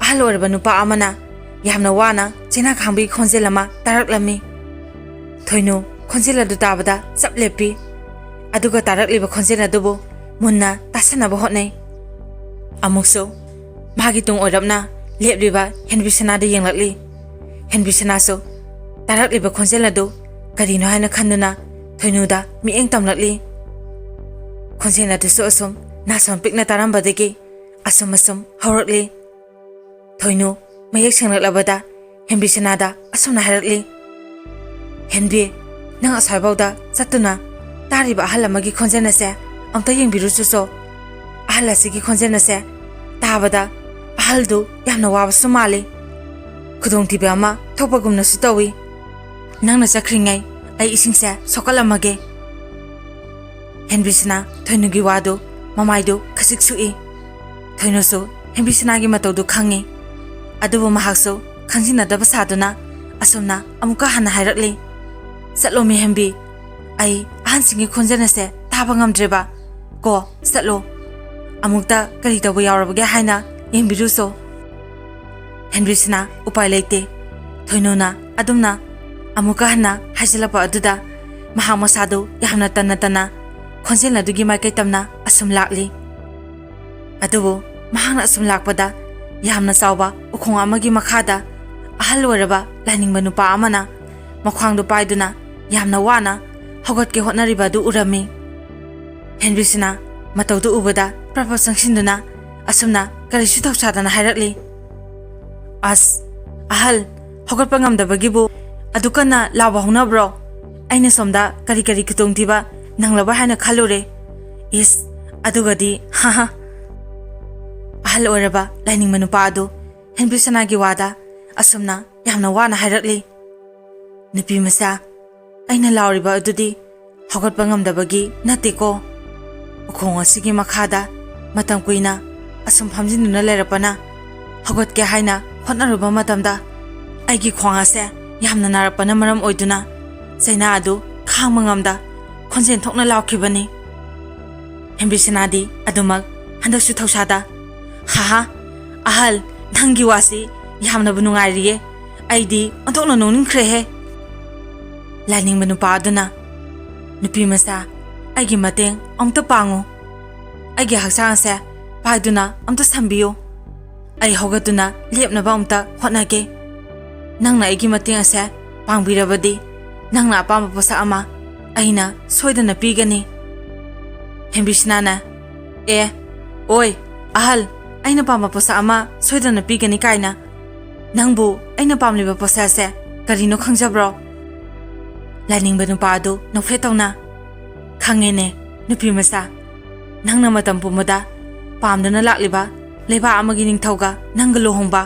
ꯑꯍꯜ ꯑꯣꯏꯔꯕ ꯅꯨꯄꯥ ꯑꯃꯅ ꯌꯥꯝꯅ ꯋꯥꯅ ꯆꯦꯅꯥ ꯈꯥꯡꯕꯒꯤ ꯈꯣꯟꯖꯦꯜ ꯑꯃ ꯇꯥꯔꯛꯂꯝꯃꯤ꯫ ꯊꯣꯏꯅꯨ ꯈꯣꯟꯖꯦꯜ ꯑꯗꯨ ꯇꯥꯕꯗ ꯆꯞ ꯂꯦꯞꯄꯤ꯫ ꯑꯗꯨꯒ ꯇꯥꯔꯛꯂꯤꯕ ꯈꯣꯟꯖꯦꯜ ꯑꯗꯨꯕꯨ ꯃꯨꯟꯅ ꯇꯥꯁꯟꯅꯕ ꯍꯣꯠꯅꯩ꯫ ꯑꯃꯨꯛꯁꯨ ꯃꯍꯥꯛꯀꯤ ꯇꯨꯡ ꯑꯣꯏꯔꯞꯅ ꯂꯦꯞꯂꯤꯕ ꯍꯦꯟꯕꯤꯁꯅꯥꯗ ꯌꯦꯡꯂꯛꯂꯤ꯫ ꯍꯦꯟꯕꯤꯁꯅꯥꯁꯨ ꯇꯥꯔꯛꯂꯤꯕ ꯈꯣꯟꯖꯦꯜ ꯑꯗꯨ ꯀꯔꯤꯅꯣ ꯍꯥꯏꯅ ꯈꯟꯗꯨꯅ ꯊꯣꯏꯅꯨꯗ ꯃꯤꯠꯌꯦꯡ ꯇꯝꯂꯛꯂꯤ꯫ ꯈꯣꯟꯖꯦꯜ ꯑꯗꯨꯁꯨ ꯑꯁꯨꯝ ꯅꯥꯁꯣꯟ ꯄꯤꯛꯅ ꯇꯥꯔꯝꯕꯗꯒꯤ ꯑꯁꯨꯝ ꯑꯁꯨꯝ ꯍꯧꯔꯛꯂꯤ꯫ ꯊꯣꯏꯅꯨ ꯃꯌꯦꯛ ꯁꯦꯡꯂꯛꯂꯕꯗ ꯍꯦꯟꯕꯤꯁꯅꯥꯗ ꯑꯁꯨꯝꯅ ꯍꯥꯏꯔꯛꯂꯤ, "ꯍꯦꯟꯕꯤ, ꯅꯪ ꯑꯁ꯭ꯋꯥꯏꯐꯥꯎꯗ ꯆꯠꯇꯨꯅ ꯇꯥꯔꯤꯕ ꯑꯍꯜ ꯑꯃꯒꯤ ꯈꯣꯟꯖꯦꯜ ꯑꯁꯦ ꯑꯝꯇ ꯌꯦꯡꯕꯤꯔꯨꯆꯨꯆꯣ꯫ ꯑꯍꯜ ꯑꯁꯤꯒꯤ ꯈꯣꯟꯖꯦꯜ ꯑꯁꯦ ꯇꯥꯕꯗ ꯑꯍꯜꯗꯨ ꯌꯥꯝꯅ ꯋꯥꯕꯁꯨ ꯃꯥꯜꯂꯤ꯫ ꯈꯨꯗꯣꯡꯊꯤꯕ ꯑꯃ ꯊꯣꯛꯄꯒꯨꯝꯅꯁꯨ ꯇꯧꯏ꯫ ꯅꯪꯅ ꯆꯠꯈ꯭ꯔꯤꯉꯩ ꯑꯩ ꯏꯁꯤꯡꯁꯦ ꯁꯣꯛꯀꯠꯂꯝꯃꯒꯦ꯫" ꯍꯦꯟꯕꯤꯁꯅꯥ ꯊꯣꯏꯅꯨꯒꯤ ꯋꯥꯗꯨ ꯃꯃꯥꯏꯗꯨ ꯈꯖꯤꯛ ꯁꯨꯛꯏ꯫ ꯊꯣꯏꯅꯨꯁꯨ ꯍꯦꯟꯕꯤꯁꯅꯥꯒꯤ ꯃꯇꯧꯗꯨ ꯈꯪꯏ꯫ ꯑꯗꯨꯕꯨ ꯃꯍꯥꯛꯁꯨ ꯈꯪꯖꯤꯟꯅꯗꯕ ꯁꯥꯗꯨꯅ ꯑꯁꯨꯝꯅ ꯑꯃꯨꯛꯀ ꯍꯟꯅ ꯍꯥꯏꯔꯛꯂꯤ, "ꯆꯠꯂꯣꯃꯤ ꯍꯦꯟꯕꯤ, ꯑꯩ ꯑꯍꯟꯁꯤꯡꯒꯤ ꯈꯣꯟꯖꯦꯜ ꯑꯁꯦ ꯇꯥꯕ ꯉꯝꯗ꯭ꯔꯦꯕ꯫ ꯀꯣ, ꯆꯠꯂꯣ꯫ ꯑꯃꯨꯛꯇ ꯀꯔꯤ ꯇꯧꯕ ꯌꯥꯎꯔꯕꯒꯦ ꯍꯥꯏꯅ ꯌꯦꯡꯕꯤꯔꯨꯁꯣ꯫" ꯍꯦꯟꯕꯤꯁꯅꯥ ꯎꯄꯥꯏ ꯂꯩꯇꯦ꯫ ꯊꯣꯏꯅꯨꯅ ꯑꯗꯨꯝꯅ ꯑꯃꯨꯛꯀ ꯍꯟꯅ ꯍꯥꯏꯖꯤꯜꯂꯛꯄ ꯑꯗꯨꯗ ꯃꯍꯥꯛ ꯃꯁꯥꯗꯨ ꯌꯥꯝꯅ ꯇꯟꯅ ꯇꯟꯅ ꯈꯣꯟꯖꯦꯜ ꯑꯗꯨꯒꯤ ꯃꯥꯏꯀꯩ ꯇꯝꯅ ꯑꯁꯨꯝ ꯂꯥꯛꯂꯤ꯫ ꯑꯗꯨꯕꯨ ꯃꯍꯥꯛꯅ ꯑꯁꯨꯝ ꯂꯥꯛꯄꯗ ꯌꯥꯝꯅ ꯆꯥꯎꯕ ꯎꯈꯣꯡ ꯑꯃꯒꯤ ꯃꯈꯥꯗ ꯑꯍꯜ ꯑꯣꯏꯔꯕ ꯂꯥꯏꯅꯤꯡꯕ ꯅꯨꯄꯥ ꯑꯃꯅ ꯃꯈ꯭ꯋꯥꯡꯗꯨ ꯄꯥꯏꯗꯨꯅ ꯌꯥꯝꯅ ꯋꯥꯅ ꯍꯧꯒꯠꯀꯦ ꯍꯣꯠꯅꯔꯤꯕ ꯑꯗꯨ ꯎꯔꯝꯃꯤ꯫ ꯍꯦꯟꯕꯤꯁꯅꯥ ꯃꯇꯧꯗꯨ ꯎꯕꯗ ꯄ꯭ꯔꯞ ꯄ꯭ꯔꯞ ꯆꯪꯁꯤꯟꯗꯨꯅ ꯑꯁꯨꯝꯅ ꯀꯔꯤꯁꯨ ꯊꯧꯁꯥꯗꯅ ꯍꯥꯏꯔꯛꯂꯤ, "ꯑꯁ, ꯑꯍꯜ, ꯍꯧꯒꯠꯄ ꯉꯝꯗꯕꯒꯤꯕꯨ ꯑꯗꯨ ꯀꯟꯅ ꯂꯥꯎꯕ ꯍꯧꯅꯕ꯭ꯔꯣ? ꯑꯩꯅ ꯁꯣꯝꯗ ꯀꯔꯤ ꯀꯔꯤ ꯈꯨꯗꯣꯡꯊꯤꯕ ꯅꯪꯂꯕ ꯍꯥꯏꯅ ꯈꯜꯂꯨꯔꯦ꯫ ꯏꯁ, ꯑꯗꯨꯒꯗꯤ, ꯍꯥ ꯍꯥ꯫" ꯑꯍꯜ ꯑꯣꯏꯔꯕ ꯂꯥꯏꯅꯤꯡꯕ ꯅꯨꯄꯥ ꯑꯗꯨ ꯍꯦꯟꯕꯤꯁꯅꯥꯒꯤ ꯋꯥꯗ ꯑꯁꯨꯝꯅ ꯌꯥꯝꯅ ꯋꯥꯅ ꯍꯥꯏꯔꯛꯂꯤ, "ꯅꯨꯄꯤ ꯃꯆꯥ, ꯑꯩꯅ ꯂꯥꯎꯔꯤꯕ ꯑꯗꯨꯗꯤ ꯍꯧꯒꯠꯄ ꯉꯝꯗꯕꯒꯤ ꯅꯠꯇꯦꯀꯣ꯫ ꯎꯈꯣꯡ ꯑꯁꯤꯒꯤ ꯃꯈꯥꯗ ꯃꯇꯝ ꯀꯨꯏꯅ ꯑꯁꯨꯝ ꯐꯝꯖꯤꯟꯗꯨꯅ ꯂꯩꯔꯛꯄꯅ ꯍꯧꯒꯠꯀꯦ ꯍꯥꯏꯅ ꯍꯣꯠꯅꯔꯨꯕ ꯃꯇꯝꯗ ꯑꯩꯒꯤ ꯈ꯭ꯋꯥꯡ ꯑꯁꯦ ꯌꯥꯝꯅ ꯅꯥꯔꯛꯄꯅ ꯃꯔꯝ ꯑꯣꯏꯗꯨꯅ ꯆꯩꯅꯥ ꯑꯗꯨ ꯈꯥꯡꯕ ꯉꯝꯗ ꯈꯣꯟꯖꯦꯜ ꯊꯣꯛꯅ ꯂꯥꯎꯈꯤꯕꯅꯤ꯫" ꯍꯦꯝꯕꯤꯁꯅꯥꯗꯤ ꯑꯗꯨꯃꯛ ꯍꯟꯗꯛꯁꯨ ꯊꯧꯁꯥꯗ, "ꯍꯥꯍꯥ, ꯑꯍꯜ, ꯅꯪꯒꯤ ꯋꯥꯁꯤ ꯌꯥꯝꯅꯕꯨ ꯅꯨꯡꯉꯥꯏꯔꯤꯌꯦ꯫ ꯑꯩꯗꯤ ꯑꯣꯟꯊꯣꯛꯅ ꯅꯣꯛꯅꯤꯡꯈ꯭ꯔꯦꯍꯦ꯫" ꯂꯥꯏꯅꯤꯡꯕ ꯅꯨꯄꯥ ꯑꯗꯨꯅ, "ꯅꯨꯄꯤ ꯃꯆꯥ, ꯑꯩꯒꯤ ꯃꯇꯦꯡ ꯑꯃꯨꯛꯇ ꯄꯥꯡꯉꯨ꯫ ꯑꯩꯒꯤ ꯍꯛꯆꯥꯡ ꯑꯁꯦ ꯄꯥꯏꯗꯨꯅ ꯑꯝꯇ ꯁꯝꯕꯤꯌꯨ꯫" ꯑꯩ ꯍꯧꯒꯠꯇꯨꯅ ꯂꯦꯞꯅꯕ ꯑꯃꯨꯛꯇ ꯍꯣꯠꯅꯒꯦ꯫ ꯅꯪꯅ ꯑꯩꯒꯤ ꯃꯇꯦꯡ ꯑꯁꯦ ꯄꯥꯡꯕꯤꯔꯕꯗꯤ, ꯅꯪꯅ ꯑꯄꯥꯝꯕ ꯄꯣꯠꯁꯛ ꯑꯃ ꯑꯩꯅ ꯁꯣꯏꯗꯅ ꯄꯤꯒꯅꯤ꯫ ꯍꯦꯟꯕꯤꯁꯅꯥꯅ, "ꯑꯦ, ꯑꯣꯏ, ꯑꯍꯜ, ꯑꯩꯅ ꯄꯥꯝꯕ ꯄꯣꯠꯁꯛ ꯑꯃ ꯁꯣꯏꯗꯅ ꯄꯤꯒꯅꯤ ꯀꯥꯏꯅ? ꯅꯪꯕꯨ ꯑꯩꯅ ꯄꯥꯝꯂꯤꯕ ꯄꯣꯠꯁꯛ ꯑꯁꯦ ꯀꯔꯤꯅꯣ ꯈꯪꯖꯕ꯭ꯔꯣ?" ꯂꯥꯏꯅꯤꯡꯕ ꯅꯨꯄꯥ ꯑꯗꯨ ꯅꯣꯛꯐꯦꯠ ꯇꯧꯅ, "ꯈꯪꯉꯦꯅꯦ, ꯅꯨꯄꯤ ꯃꯆꯥ, ꯅꯪꯅ ꯃꯇꯝ ꯄꯨꯝꯕꯗ ꯄꯥꯝꯗꯨꯅ ꯂꯥꯛꯂꯤꯕ ꯂꯩꯕꯥꯛ ꯑꯃꯒꯤ ꯅꯤꯡꯊꯧꯒ ꯅꯪꯒ ꯂꯨꯍꯣꯡꯕ꯫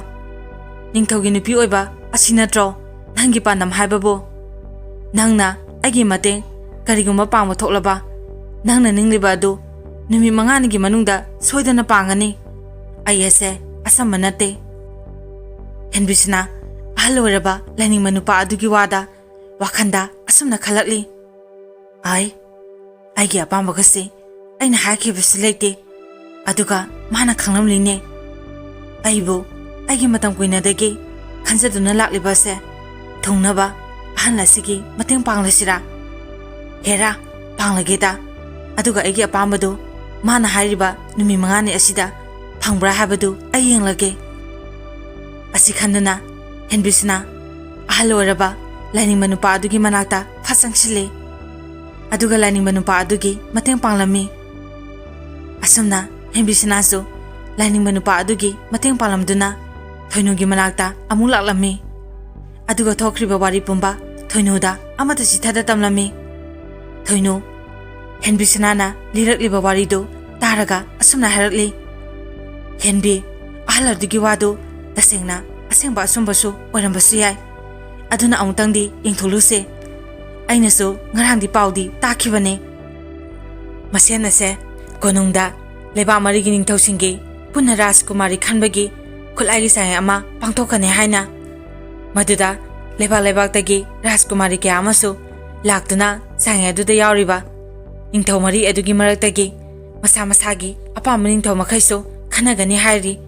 ꯅꯤꯡꯊꯧꯒꯤ ꯅꯨꯄꯤ ꯑꯣꯏꯕ ꯑꯁꯤ ꯅꯠꯇ꯭ꯔꯣ ꯅꯪꯒꯤ ꯄꯥꯟꯗꯝ ꯍꯥꯏꯕꯕꯨ? ꯅꯪꯅ ꯑꯩꯒꯤ ꯃꯇꯦꯡ ꯀꯔꯤꯒꯨꯝꯕ ꯄꯥꯡꯕ ꯊꯣꯛꯂꯕ, ꯅꯪꯅ ꯅꯤꯡꯂꯤꯕ ꯑꯗꯨ ꯅꯨꯃꯤꯠ ꯃꯉꯥꯅꯤꯒꯤ ꯃꯅꯨꯡꯗ ꯁꯣꯏꯗꯅ ꯄꯥꯡꯒꯅꯤ꯫ ꯑꯩ ꯑꯁꯦ ꯑꯆꯝꯕ ꯅꯠꯇꯦ꯫" ꯍꯦꯟꯕꯤꯁꯅꯥ ꯑꯍꯜ ꯑꯣꯏꯔꯕ ꯂꯥꯏꯅꯤꯡꯕ ꯅꯨꯄꯥ ꯑꯗꯨꯒꯤ ꯋꯥꯗ ꯋꯥꯈꯜꯗ ꯑꯁꯨꯝꯅ ꯈꯜꯂꯛꯂꯤ, "ꯑꯩ, ꯑꯩꯒꯤ ꯑꯄꯥꯝꯕꯒꯁꯤ ꯑꯩꯅ ꯍꯥꯏꯈꯤꯕꯁꯤ ꯂꯩꯇꯦ꯫ ꯑꯗꯨꯒ ꯃꯥꯅ ꯈꯪꯂꯝꯂꯤꯅꯦ꯫ ꯑꯩꯕꯨ ꯑꯩꯒꯤ ꯃꯇꯝ ꯀꯨꯏꯅꯗꯒꯤ ꯈꯟꯖꯗꯨꯅ ꯂꯥꯛꯂꯤꯕ ꯑꯁꯦ ꯊꯨꯡꯅꯕ ꯑꯍꯜ ꯑꯁꯤꯒꯤ ꯃꯇꯦꯡ ꯄꯥꯡꯂꯁꯤꯔꯥ? ꯍꯦꯔꯥ, ꯄꯥꯡꯂꯒꯦꯗ꯫ ꯑꯗꯨꯒ ꯑꯩꯒꯤ ꯑꯄꯥꯝꯕꯗꯨ ꯃꯥꯅ ꯍꯥꯏꯔꯤꯕ ꯅꯨꯃꯤꯠ ꯃꯉꯥꯅꯤ ꯑꯁꯤꯗ ꯐꯪꯕ꯭ꯔꯥ ꯍꯥꯏꯕꯗꯨ ꯑꯩ ꯌꯦꯡꯂꯒꯦ꯫" ꯑꯁꯤ ꯈꯟꯗꯨꯅ ꯍꯦꯟꯕꯤꯁꯅꯥ ꯑꯍꯜ ꯑꯣꯏꯔꯕ ꯂꯥꯏꯅꯤꯡꯕ ꯅꯨꯄꯥ ꯑꯗꯨꯒꯤ ꯃꯅꯥꯛꯇ ꯐꯠ ꯆꯪꯁꯤꯜꯂꯤ꯫ ꯑꯗꯨꯒ ꯂꯥꯏꯅꯤꯡꯕ ꯅꯨꯄꯥ ꯑꯗꯨꯒꯤ ꯃꯇꯦꯡ ꯄꯥꯡꯂꯝꯃꯤ꯫ ꯑꯁꯨꯝꯅ ꯍꯦꯟꯕꯤꯁꯅꯥꯁꯨ ꯂꯥꯏꯅꯤꯡꯕ ꯅꯨꯄꯥ ꯑꯗꯨꯒꯤ ꯃꯇꯦꯡ ꯄꯥꯡꯂꯝꯗꯨꯅ ꯊꯣꯏꯅꯨꯒꯤ ꯃꯅꯥꯛꯇ ꯑꯃꯨꯛ ꯂꯥꯛꯂꯝꯃꯤ꯫ ꯑꯗꯨꯒ ꯊꯣꯛꯈ꯭ꯔꯤꯕ ꯋꯥꯔꯤ ꯄꯨꯝꯕ ꯊꯣꯏꯅꯨꯗ ꯑꯃꯠꯇ ꯆꯤꯊꯗ ꯇꯝꯂꯝꯃꯤ꯫ ꯊꯣꯏꯅꯨ ꯍꯦꯟꯕꯤꯁꯅꯥꯅ ꯂꯤꯔꯛꯂꯤꯕ ꯋꯥꯔꯤꯗꯨ ꯇꯥꯔꯒ ꯑꯁꯨꯝꯅ ꯍꯥꯏꯔꯛꯂꯤ, "ꯍꯦꯟꯕꯤ, ꯑꯍꯜ ꯑꯗꯨꯒꯤ ꯋꯥꯗꯨ ꯇꯁꯦꯡꯅ ꯑꯁꯦꯡꯕ ꯑꯆꯨꯝꯕꯁꯨ ꯑꯣꯏꯔꯝꯕꯁꯨ ꯌꯥꯏ꯫ ꯑꯗꯨꯅ ꯑꯃꯨꯛꯇꯪꯗꯤ ꯌꯦꯡꯊꯣꯛꯂꯨꯁꯦ꯫ ꯑꯩꯅꯁꯨ ꯉꯔꯥꯡꯗꯤ ꯄꯥꯎꯗꯤ ꯇꯥꯈꯤꯕꯅꯦ꯫ ꯃꯁꯦꯟ ꯑꯁꯦ ꯀꯣꯅꯨꯡꯗ ꯂꯩꯕꯥꯛ ꯃꯔꯤꯒꯤ ꯅꯤꯡꯊꯧꯁꯤꯡꯒꯤ ꯄꯨꯟꯅ ꯔꯥꯖꯀꯨꯃꯥꯔꯤ ꯈꯟꯕꯒꯤ ꯈꯨꯠꯂꯥꯏꯒꯤ ꯆꯥꯡꯌꯦꯡ ꯑꯃ ꯄꯥꯡꯊꯣꯛꯀꯅꯤ ꯍꯥꯏꯅ꯫ ꯃꯗꯨꯗ ꯂꯩꯕꯥꯛ ꯂꯩꯕꯥꯛꯇꯒꯤ ꯔꯥꯖꯀꯨꯃꯥꯔꯤ ꯀꯌꯥ ꯑꯃꯁꯨ ꯂꯥꯛꯇꯨꯅ ꯆꯥꯡꯌꯦꯡ ꯑꯗꯨꯗ ꯌꯥꯎꯔꯤꯕ ꯅꯤꯡꯊꯧ ꯃꯔꯤ ꯑꯗꯨꯒꯤ ꯃꯔꯛꯇꯒꯤ ꯃꯁꯥ ꯃꯁꯥꯒꯤ ꯑꯄꯥꯝꯕ ꯅꯤꯡꯊꯧ ꯃꯈꯩꯁꯨ ꯈꯟꯅꯒꯅꯤ ꯍꯥꯏꯔꯤ꯫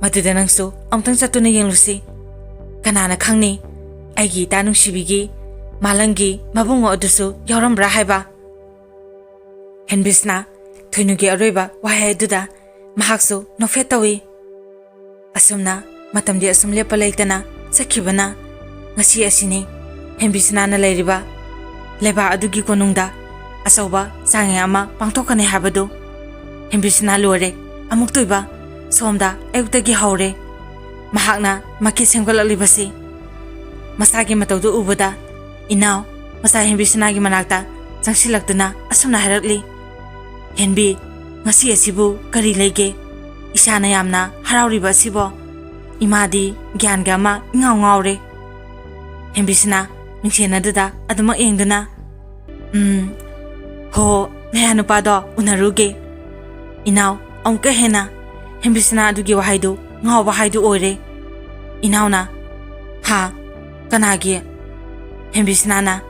ꯃꯗꯨꯗ ꯅꯪꯁꯨ ꯑꯃꯨꯛꯇꯪ ꯆꯠꯇꯨꯅ ꯌꯦꯡꯂꯨꯁꯤ꯫ ꯀꯅꯥꯅ ꯈꯪꯅꯤ, ꯑꯩꯒꯤ ꯏꯇꯥ ꯅꯨꯡꯁꯤꯕꯤꯒꯤ ꯃꯥꯂꯪꯒꯤ ꯃꯕꯨꯡꯉꯣ ꯑꯗꯨꯁꯨ ꯌꯥꯎꯔꯝꯕ꯭ꯔꯥ ꯍꯥꯏꯕ?" ꯍꯦꯟꯕꯤꯁꯅ ꯊꯣꯏꯅꯨꯒꯤ ꯑꯔꯣꯏꯕ ꯋꯥꯍꯩ ꯑꯗꯨꯗ ꯃꯍꯥꯛꯁꯨ ꯅꯣꯛꯐꯦꯠ ꯇꯧꯏ꯫ ꯑꯁꯨꯝꯅ ꯃꯇꯝꯗꯤ ꯑꯁꯨꯝ ꯂꯦꯞꯄ ꯂꯩꯇꯅ ꯆꯠꯈꯤꯕꯅ ꯉꯁꯤ ꯑꯁꯤꯅꯤ꯫ ꯍꯦꯝꯕꯤꯁꯅꯥꯅ ꯂꯩꯔꯤꯕ ꯂꯩꯕꯥꯛ ꯑꯗꯨꯒꯤ ꯀꯣꯅꯨꯡꯗ ꯑꯆꯧꯕ ꯆꯥꯡꯌꯦꯡ ꯑꯃ ꯄꯥꯡꯊꯣꯛꯀꯅꯤ ꯍꯥꯏꯕꯗꯨ ꯍꯦꯝꯕꯤꯁꯅꯥ ꯂꯣꯏꯔꯦ꯫ ꯑꯃꯨꯛꯇꯣꯏꯕ ꯁꯣꯝꯗ ꯑꯌꯨꯛꯇꯒꯤ ꯍꯧꯔꯦ꯫ ꯃꯍꯥꯛꯅ ꯃꯀꯦ ꯁꯦꯝꯒꯠꯂꯛꯂꯤꯕꯁꯤ ꯃꯁꯥꯒꯤ ꯃꯇꯧꯗꯨ ꯎꯕꯗ ꯏꯅꯥꯎ ꯃꯆꯥ ꯍꯦꯝꯕꯤꯁꯅꯥꯒꯤ ꯃꯅꯥꯛꯇ ꯆꯪꯁꯤꯜꯂꯛꯇꯨꯅ ꯑꯁꯨꯝꯅ ꯍꯥꯏꯔꯛꯂꯤ, "ꯍꯦꯟꯕꯤ, ꯉꯁꯤ ꯑꯁꯤꯕꯨ ꯀꯔꯤ ꯂꯩꯒꯦ? ꯏꯁꯥꯅ ꯌꯥꯝꯅ ꯍꯔꯥꯎꯔꯤꯕ ꯑꯁꯤꯕꯣ?" ꯏꯃꯥꯗꯤ ꯒ꯭ꯌꯥꯟꯒ ꯑꯃ ꯏꯉꯥꯎ ꯉꯥꯎꯔꯦ꯫ ꯍꯦꯝꯕꯤꯁꯅꯥ ꯃꯤꯡꯁꯦꯟ ꯑꯗꯨꯗ ꯑꯗꯨꯃꯛ ꯌꯦꯡꯗꯨꯅ, "ꯎꯝ, ꯍꯣ, ꯅꯌꯥ ꯅꯨꯄꯥꯗꯣ ꯎꯅꯔꯨꯒꯦ꯫" ꯏꯅꯥꯎ ꯑꯃꯨꯛꯀ ꯍꯦꯟꯅ ꯍꯦꯝꯕꯤꯁꯅꯥ ꯑꯗꯨꯒꯤ ꯋꯥꯍꯩꯗꯨ ꯉꯥꯎꯕ ꯍꯥꯏꯗꯨ ꯑꯣꯏꯔꯦ꯫ ꯏꯅꯥꯎꯅ, "ꯍꯥ? ꯀꯅꯥꯒꯤ?" ꯍꯦꯝꯕꯤꯁꯅꯥꯅ,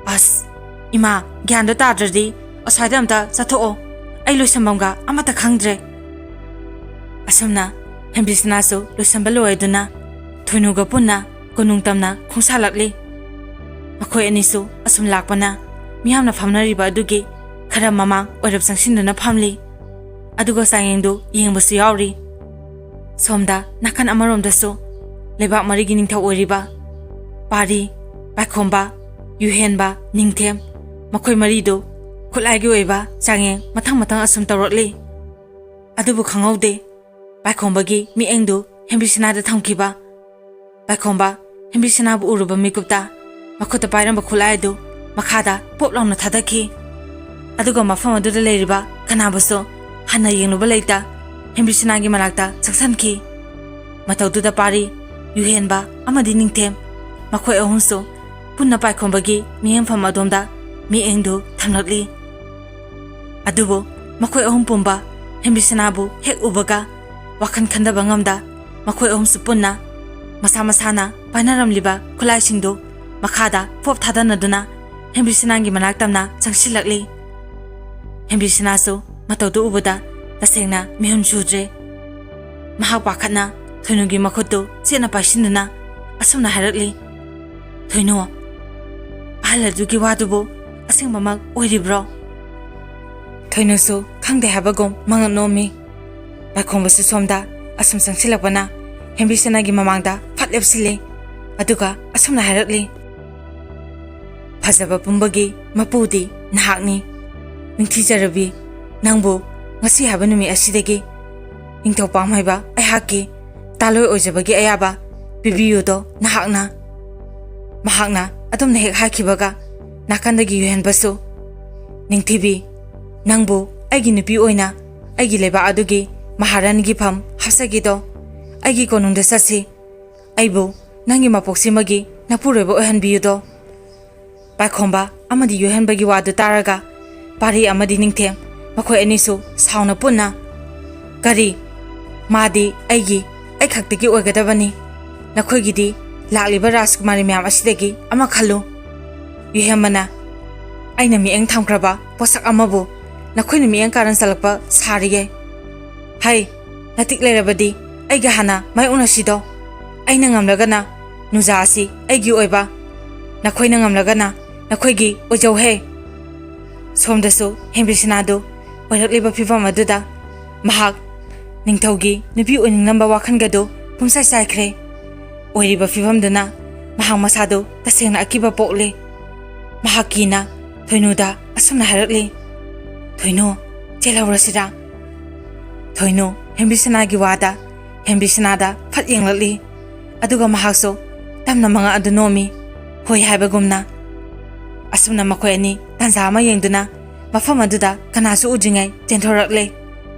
"ꯑꯁ, ꯏꯃꯥ, ꯒ꯭ꯌꯥꯟꯗꯣ ꯇꯥꯗ꯭ꯔꯗꯤ ꯑꯁ꯭ꯋꯥꯏꯗ ꯑꯝꯇ ꯆꯠꯊꯣꯛꯑꯣ꯫ ꯑꯩ ꯂꯣꯏꯁꯟꯐꯝꯒ ꯑꯃꯠꯇ ꯈꯪꯗ꯭ꯔꯦ꯫" ꯑꯁꯨꯝꯅ ꯍꯦꯝꯕꯤꯁꯅꯥꯁꯨ ꯂꯣꯏꯁꯟꯕ ꯂꯣꯏꯔꯗꯨꯅ ꯊꯣꯏꯅꯨꯒ ꯄꯨꯟꯅ ꯀꯣꯅꯨꯡ ꯇꯝꯅ ꯈꯣꯡꯁꯥꯜꯂꯛꯂꯤ꯫ ꯃꯈꯣꯏ ꯑꯅꯤꯁꯨ ꯑꯁꯨꯝ ꯂꯥꯛꯄꯅ ꯃꯤꯌꯥꯝꯅ ꯐꯝꯅꯔꯤꯕ ꯑꯗꯨꯒꯤ ꯈꯔ ꯃꯃꯥꯡ ꯑꯣꯏꯔꯞ ꯆꯪꯁꯤꯟꯗꯨꯅ ꯐꯝꯂꯤ꯫ ꯑꯗꯨꯒ ꯆꯥꯡꯌꯦꯡꯗꯨ ꯌꯦꯡꯕꯁꯨ ꯌꯥꯎꯔꯤ꯫ ꯁꯣꯝꯗ ꯅꯥꯀꯟ ꯑꯃꯔꯣꯝꯗꯁꯨ ꯂꯩꯕꯥꯛ ꯃꯔꯤꯒꯤ ꯅꯤꯡꯊꯧ ꯑꯣꯏꯔꯤꯕ ꯄꯥꯔꯤ, ꯄꯥꯏꯈꯣꯝꯕ, ꯌꯨꯍꯦꯟꯕ, ꯅꯤꯡꯊꯦꯝ, ꯃꯈꯣꯏ ꯃꯔꯤꯗꯨ ꯈꯨꯠꯂꯥꯏꯒꯤ ꯑꯣꯏꯕ ꯆꯥꯡꯌꯦꯡ ꯃꯊꯪ ꯃꯊꯪ ꯑꯁꯨꯝ ꯇꯧꯔꯛꯂꯤ꯫ ꯑꯗꯨꯕꯨ ꯈꯪꯍꯧꯗꯦ, ꯄꯥꯏꯈꯣꯝꯕꯒꯤ ꯃꯤꯠꯌꯦꯡꯗꯨ ꯍꯦꯝꯕꯤꯁꯅꯥꯗ ꯊꯝꯈꯤꯕ꯫ ꯄꯥꯏꯈꯣꯝꯕ ꯍꯦꯝꯕꯤꯁꯅꯥꯕꯨ ꯎꯔꯨꯕ ꯃꯤꯀꯨꯞꯇ ꯃꯈꯨꯠꯇ ꯄꯥꯏꯔꯝꯕ ꯈꯨꯠꯂꯥꯏ ꯑꯗꯨ ꯃꯈꯥꯗ ꯄꯣꯞ ꯂꯥꯎꯅ ꯊꯥꯗꯈꯤ꯫ ꯑꯗꯨꯒ ꯃꯐꯝ ꯑꯗꯨꯗ ꯂꯩꯔꯤꯕ ꯀꯅꯥꯕꯨꯁꯨ ꯍꯟꯅ ꯌꯦꯡꯂꯨꯕ ꯂꯩꯇ ꯍꯦꯝꯕꯤꯁꯅꯥꯒꯤ ꯃꯅꯥꯛꯇ ꯆꯪꯁꯤꯟꯈꯤ꯫ ꯃꯇꯧꯗꯨꯗ ꯄꯥꯔꯤ, ꯌꯨꯍꯦꯟꯕ ꯑꯃꯗꯤ ꯅꯤꯡꯊꯦꯝ, ꯃꯈꯣꯏ ꯑꯍꯨꯝꯁꯨ ꯄꯨꯟꯅ ꯄꯥꯏꯈꯣꯝꯕꯒꯤ ꯃꯤꯠꯌꯦꯡꯐꯝ ꯑꯗꯣꯝꯗ ꯃꯤꯠꯌꯦꯡꯗꯨ ꯊꯝꯂꯛꯂꯤ꯫ ꯑꯗꯨꯕꯨ ꯃꯈꯣꯏ ꯑꯍꯨꯝ ꯄꯨꯝꯕ ꯍꯦꯝꯕꯤꯁꯅꯥꯕꯨ ꯍꯦꯛ ꯎꯕꯒ ꯋꯥꯈꯜ ꯈꯟꯗꯕ ꯉꯝꯗ ꯃꯈꯣꯏ ꯑꯍꯨꯝꯁꯨ ꯄꯨꯟꯅ ꯃꯁꯥ ꯃꯁꯥꯅ ꯄꯥꯏꯅꯔꯝꯂꯤꯕ ꯈꯨꯠꯂꯥꯏꯁꯤꯡꯗꯨ ꯃꯈꯥꯗ ꯄꯣꯞ ꯊꯥꯗꯅꯗꯨꯅ ꯍꯦꯝꯕꯤꯁꯅꯥꯒꯤ ꯃꯅꯥꯛ ꯇꯝꯅ ꯆꯪꯁꯤꯜꯂꯛꯂꯤ꯫ ꯍꯦꯝꯕꯤꯁꯅꯥꯁꯨ ꯃꯇꯧꯗꯨ ꯎꯕꯗ ꯇꯁꯦꯡꯅ ꯃꯤꯍꯨꯟ ꯁꯨꯗ꯭ꯔꯦ꯫ ꯃꯍꯥꯛ ꯄꯥꯈꯠꯅ ꯊꯣꯏꯅꯨꯒꯤ ꯃꯈꯨꯠꯇꯨ ꯆꯦꯠꯅ ꯄꯥꯏꯁꯤꯟꯗꯨꯅ ꯑꯁꯨꯝꯅ ꯍꯥꯏꯔꯛꯂꯤ, "ꯊꯣꯏꯅꯨ, ꯑꯍꯜ ꯑꯗꯨꯒꯤ ꯋꯥꯗꯨꯕꯨ ꯑꯁꯦꯡꯕꯃꯛ ꯑꯣꯏꯔꯤꯕ꯭ꯔꯣ?" ꯊꯣꯏꯅꯨꯁꯨ ꯈꯪꯗꯦ ꯍꯥꯏꯕꯒꯨꯝ ꯃꯉꯛ ꯅꯣꯝꯃꯤ꯫ ꯄꯥꯏꯈꯣꯝꯕꯁꯨ ꯁꯣꯝꯗ ꯑꯁꯨꯝ ꯆꯪꯁꯤꯜꯂꯛꯄꯅ ꯍꯦꯝꯕꯤꯁꯅꯥꯒꯤ ꯃꯃꯥꯡꯗ ꯐꯠ ꯂꯦꯞꯁꯤꯜꯂꯤ꯫ ꯑꯗꯨꯒ ꯑꯁꯨꯝꯅ ꯍꯥꯏꯔꯛꯂꯤ, "ꯐꯖꯕ ꯄꯨꯝꯕꯒꯤ ꯃꯄꯨꯗꯤ ꯅꯍꯥꯛꯅꯤ꯫ ꯅꯤꯡꯊꯤꯖꯔꯕꯤ, ꯅꯪꯕꯨ ꯉꯁꯤ ꯍꯥꯏꯕ ꯅꯨꯃꯤꯠ ꯑꯁꯤꯗꯒꯤ ꯅꯤꯡꯊꯧ ꯄꯥꯝꯍꯩꯕ ꯑꯩꯍꯥꯛꯀꯤ ꯇꯥꯂꯣꯏ ꯑꯣꯏꯖꯕꯒꯤ ꯑꯌꯥꯕ ꯄꯤꯕꯤꯌꯨꯗꯣ ꯅꯍꯥꯛꯅ꯫" ꯃꯍꯥꯛꯅ ꯑꯗꯨꯝꯅ ꯍꯦꯛ ꯍꯥꯏꯈꯤꯕꯒ ꯅꯥꯀꯟꯗꯒꯤ ꯌꯨꯍꯦꯟꯕꯁꯨ, "ꯅꯤꯡꯊꯤꯕꯤ, ꯅꯪꯕꯨ ꯑꯩꯒꯤ ꯅꯨꯄꯤ ꯑꯣꯏꯅ ꯑꯩꯒꯤ ꯂꯩꯕꯥꯛ ꯑꯗꯨꯒꯤ ꯃꯍꯥꯔꯥꯅꯤꯒꯤ ꯐꯝ ꯍꯥꯞꯆꯒꯦꯗꯣ꯫ ꯑꯩꯒꯤ ꯀꯣꯅꯨꯡꯗ ꯆꯠꯁꯤ꯫ ꯑꯩꯕꯨ ꯅꯪꯒꯤ ꯃꯄꯣꯛꯁꯤꯃꯒꯤ ꯅꯄꯨꯔꯣꯏꯕ ꯑꯣꯏꯍꯟꯕꯤꯌꯨꯗꯣ꯫" ꯄꯥꯏꯈꯣꯝꯕ ꯑꯃꯗꯤ ꯌꯨꯍꯦꯟꯕꯒꯤ ꯋꯥꯗꯨ ꯇꯥꯔꯒ ꯄꯥꯔꯤ ꯑꯃꯗꯤ ꯅꯤꯡꯊꯦꯝ ꯃꯈꯣꯏ ꯑꯅꯤꯁꯨ ꯁꯥꯎꯅ ꯄꯨꯟꯅ, "ꯀꯔꯤ? ꯃꯥꯗꯤ ꯑꯩꯒꯤ, ꯑꯩ ꯈꯛꯇꯒꯤ ꯑꯣꯏꯒꯗꯕꯅꯤ꯫ ꯅꯈꯣꯏꯒꯤꯗꯤ ꯂꯥꯛꯂꯤꯕ ꯔꯥꯖꯀꯨꯃꯥꯔꯤ ꯃꯌꯥꯝ ꯑꯁꯤꯗꯒꯤ ꯑꯃ ꯈꯜꯂꯨ꯫" ꯌꯨꯍꯦꯝꯕꯅ, "ꯑꯩꯅ ꯃꯤꯠꯌꯦꯡ ꯊꯝꯈ꯭ꯔꯕ ꯄꯣꯠꯁꯛ ꯑꯃꯕꯨ ꯅꯈꯣꯏꯅ ꯃꯤꯠꯌꯦꯡ ꯀꯥꯔꯟ ꯆꯜꯂꯛꯄ ꯁꯥꯔꯤꯌꯦ꯫ ꯍꯩ, ꯅꯇꯤꯛ ꯂꯩꯔꯕꯗꯤ ꯑꯩꯒ ꯍꯥꯟꯅ ꯃꯥꯏ ꯎꯅꯁꯤꯗꯣ꯫ ꯑꯩꯅ ꯉꯝꯂꯒꯅ ꯅꯨꯖꯥ ꯑꯁꯤ ꯑꯩꯒꯤ ꯑꯣꯏꯕ, ꯅꯈꯣꯏꯅ ꯉꯝꯂꯒꯅ ꯅꯈꯣꯏꯒꯤ ꯑꯣꯏꯖꯧꯍꯦ꯫" ꯁꯣꯝꯗꯁꯨ ꯍꯦꯝꯕꯤꯁꯅꯥꯗꯨ ꯑꯣꯏꯔꯛꯂꯤꯕ ꯐꯤꯕꯝ ꯑꯗꯨꯗ ꯃꯍꯥꯛ ꯅꯤꯡꯊꯧꯒꯤ ꯅꯨꯄꯤ ꯑꯣꯏꯅꯤꯡꯂꯝꯕ ꯋꯥꯈꯜꯒꯗꯨ ꯄꯨꯝꯆꯥꯏ ꯆꯥꯏꯈ꯭ꯔꯦ꯫ ꯑꯣꯏꯔꯤꯕ ꯐꯤꯕꯝꯗꯨꯅ ꯃꯍꯥꯛ ꯃꯁꯥꯗꯨ ꯇꯁꯦꯡꯅ ꯑꯀꯤꯕ ꯄꯣꯛꯂꯦ꯫ ꯃꯍꯥꯛ ꯀꯤꯅ ꯊꯣꯏꯅꯨꯗ ꯑꯁꯨꯝꯅ ꯍꯥꯏꯔꯛꯂꯤ, "ꯊꯣꯏꯅꯨ, ꯆꯦꯜꯍꯧꯔꯁꯤꯔꯥ?" ꯊꯣꯏꯅꯨ ꯍꯦꯝꯕꯤꯁꯅꯥꯒꯤ ꯋꯥꯗ ꯍꯦꯝꯕꯤꯁꯅꯥꯗ ꯐꯠ ꯌꯦꯡꯂꯛꯂꯤ꯫ ꯑꯗꯨꯒ ꯃꯍꯥꯛꯁꯨ ꯇꯝꯅ ꯃꯉꯛ ꯑꯗꯨ ꯅꯣꯝꯃꯤ, ꯍꯣꯏ ꯍꯥꯏꯕꯒꯨꯝꯅ꯫ ꯑꯁꯨꯝꯅ ꯃꯈꯣꯏ ꯑꯅꯤ ꯇꯥꯟꯖꯥ ꯑꯃ ꯌꯦꯡꯗꯨꯅ ꯃꯐꯝ ꯑꯗꯨꯗ ꯀꯅꯥꯁꯨ ꯎꯗ꯭ꯔꯤꯉꯩ ꯆꯦꯟꯊꯣꯔꯛꯂꯦ꯫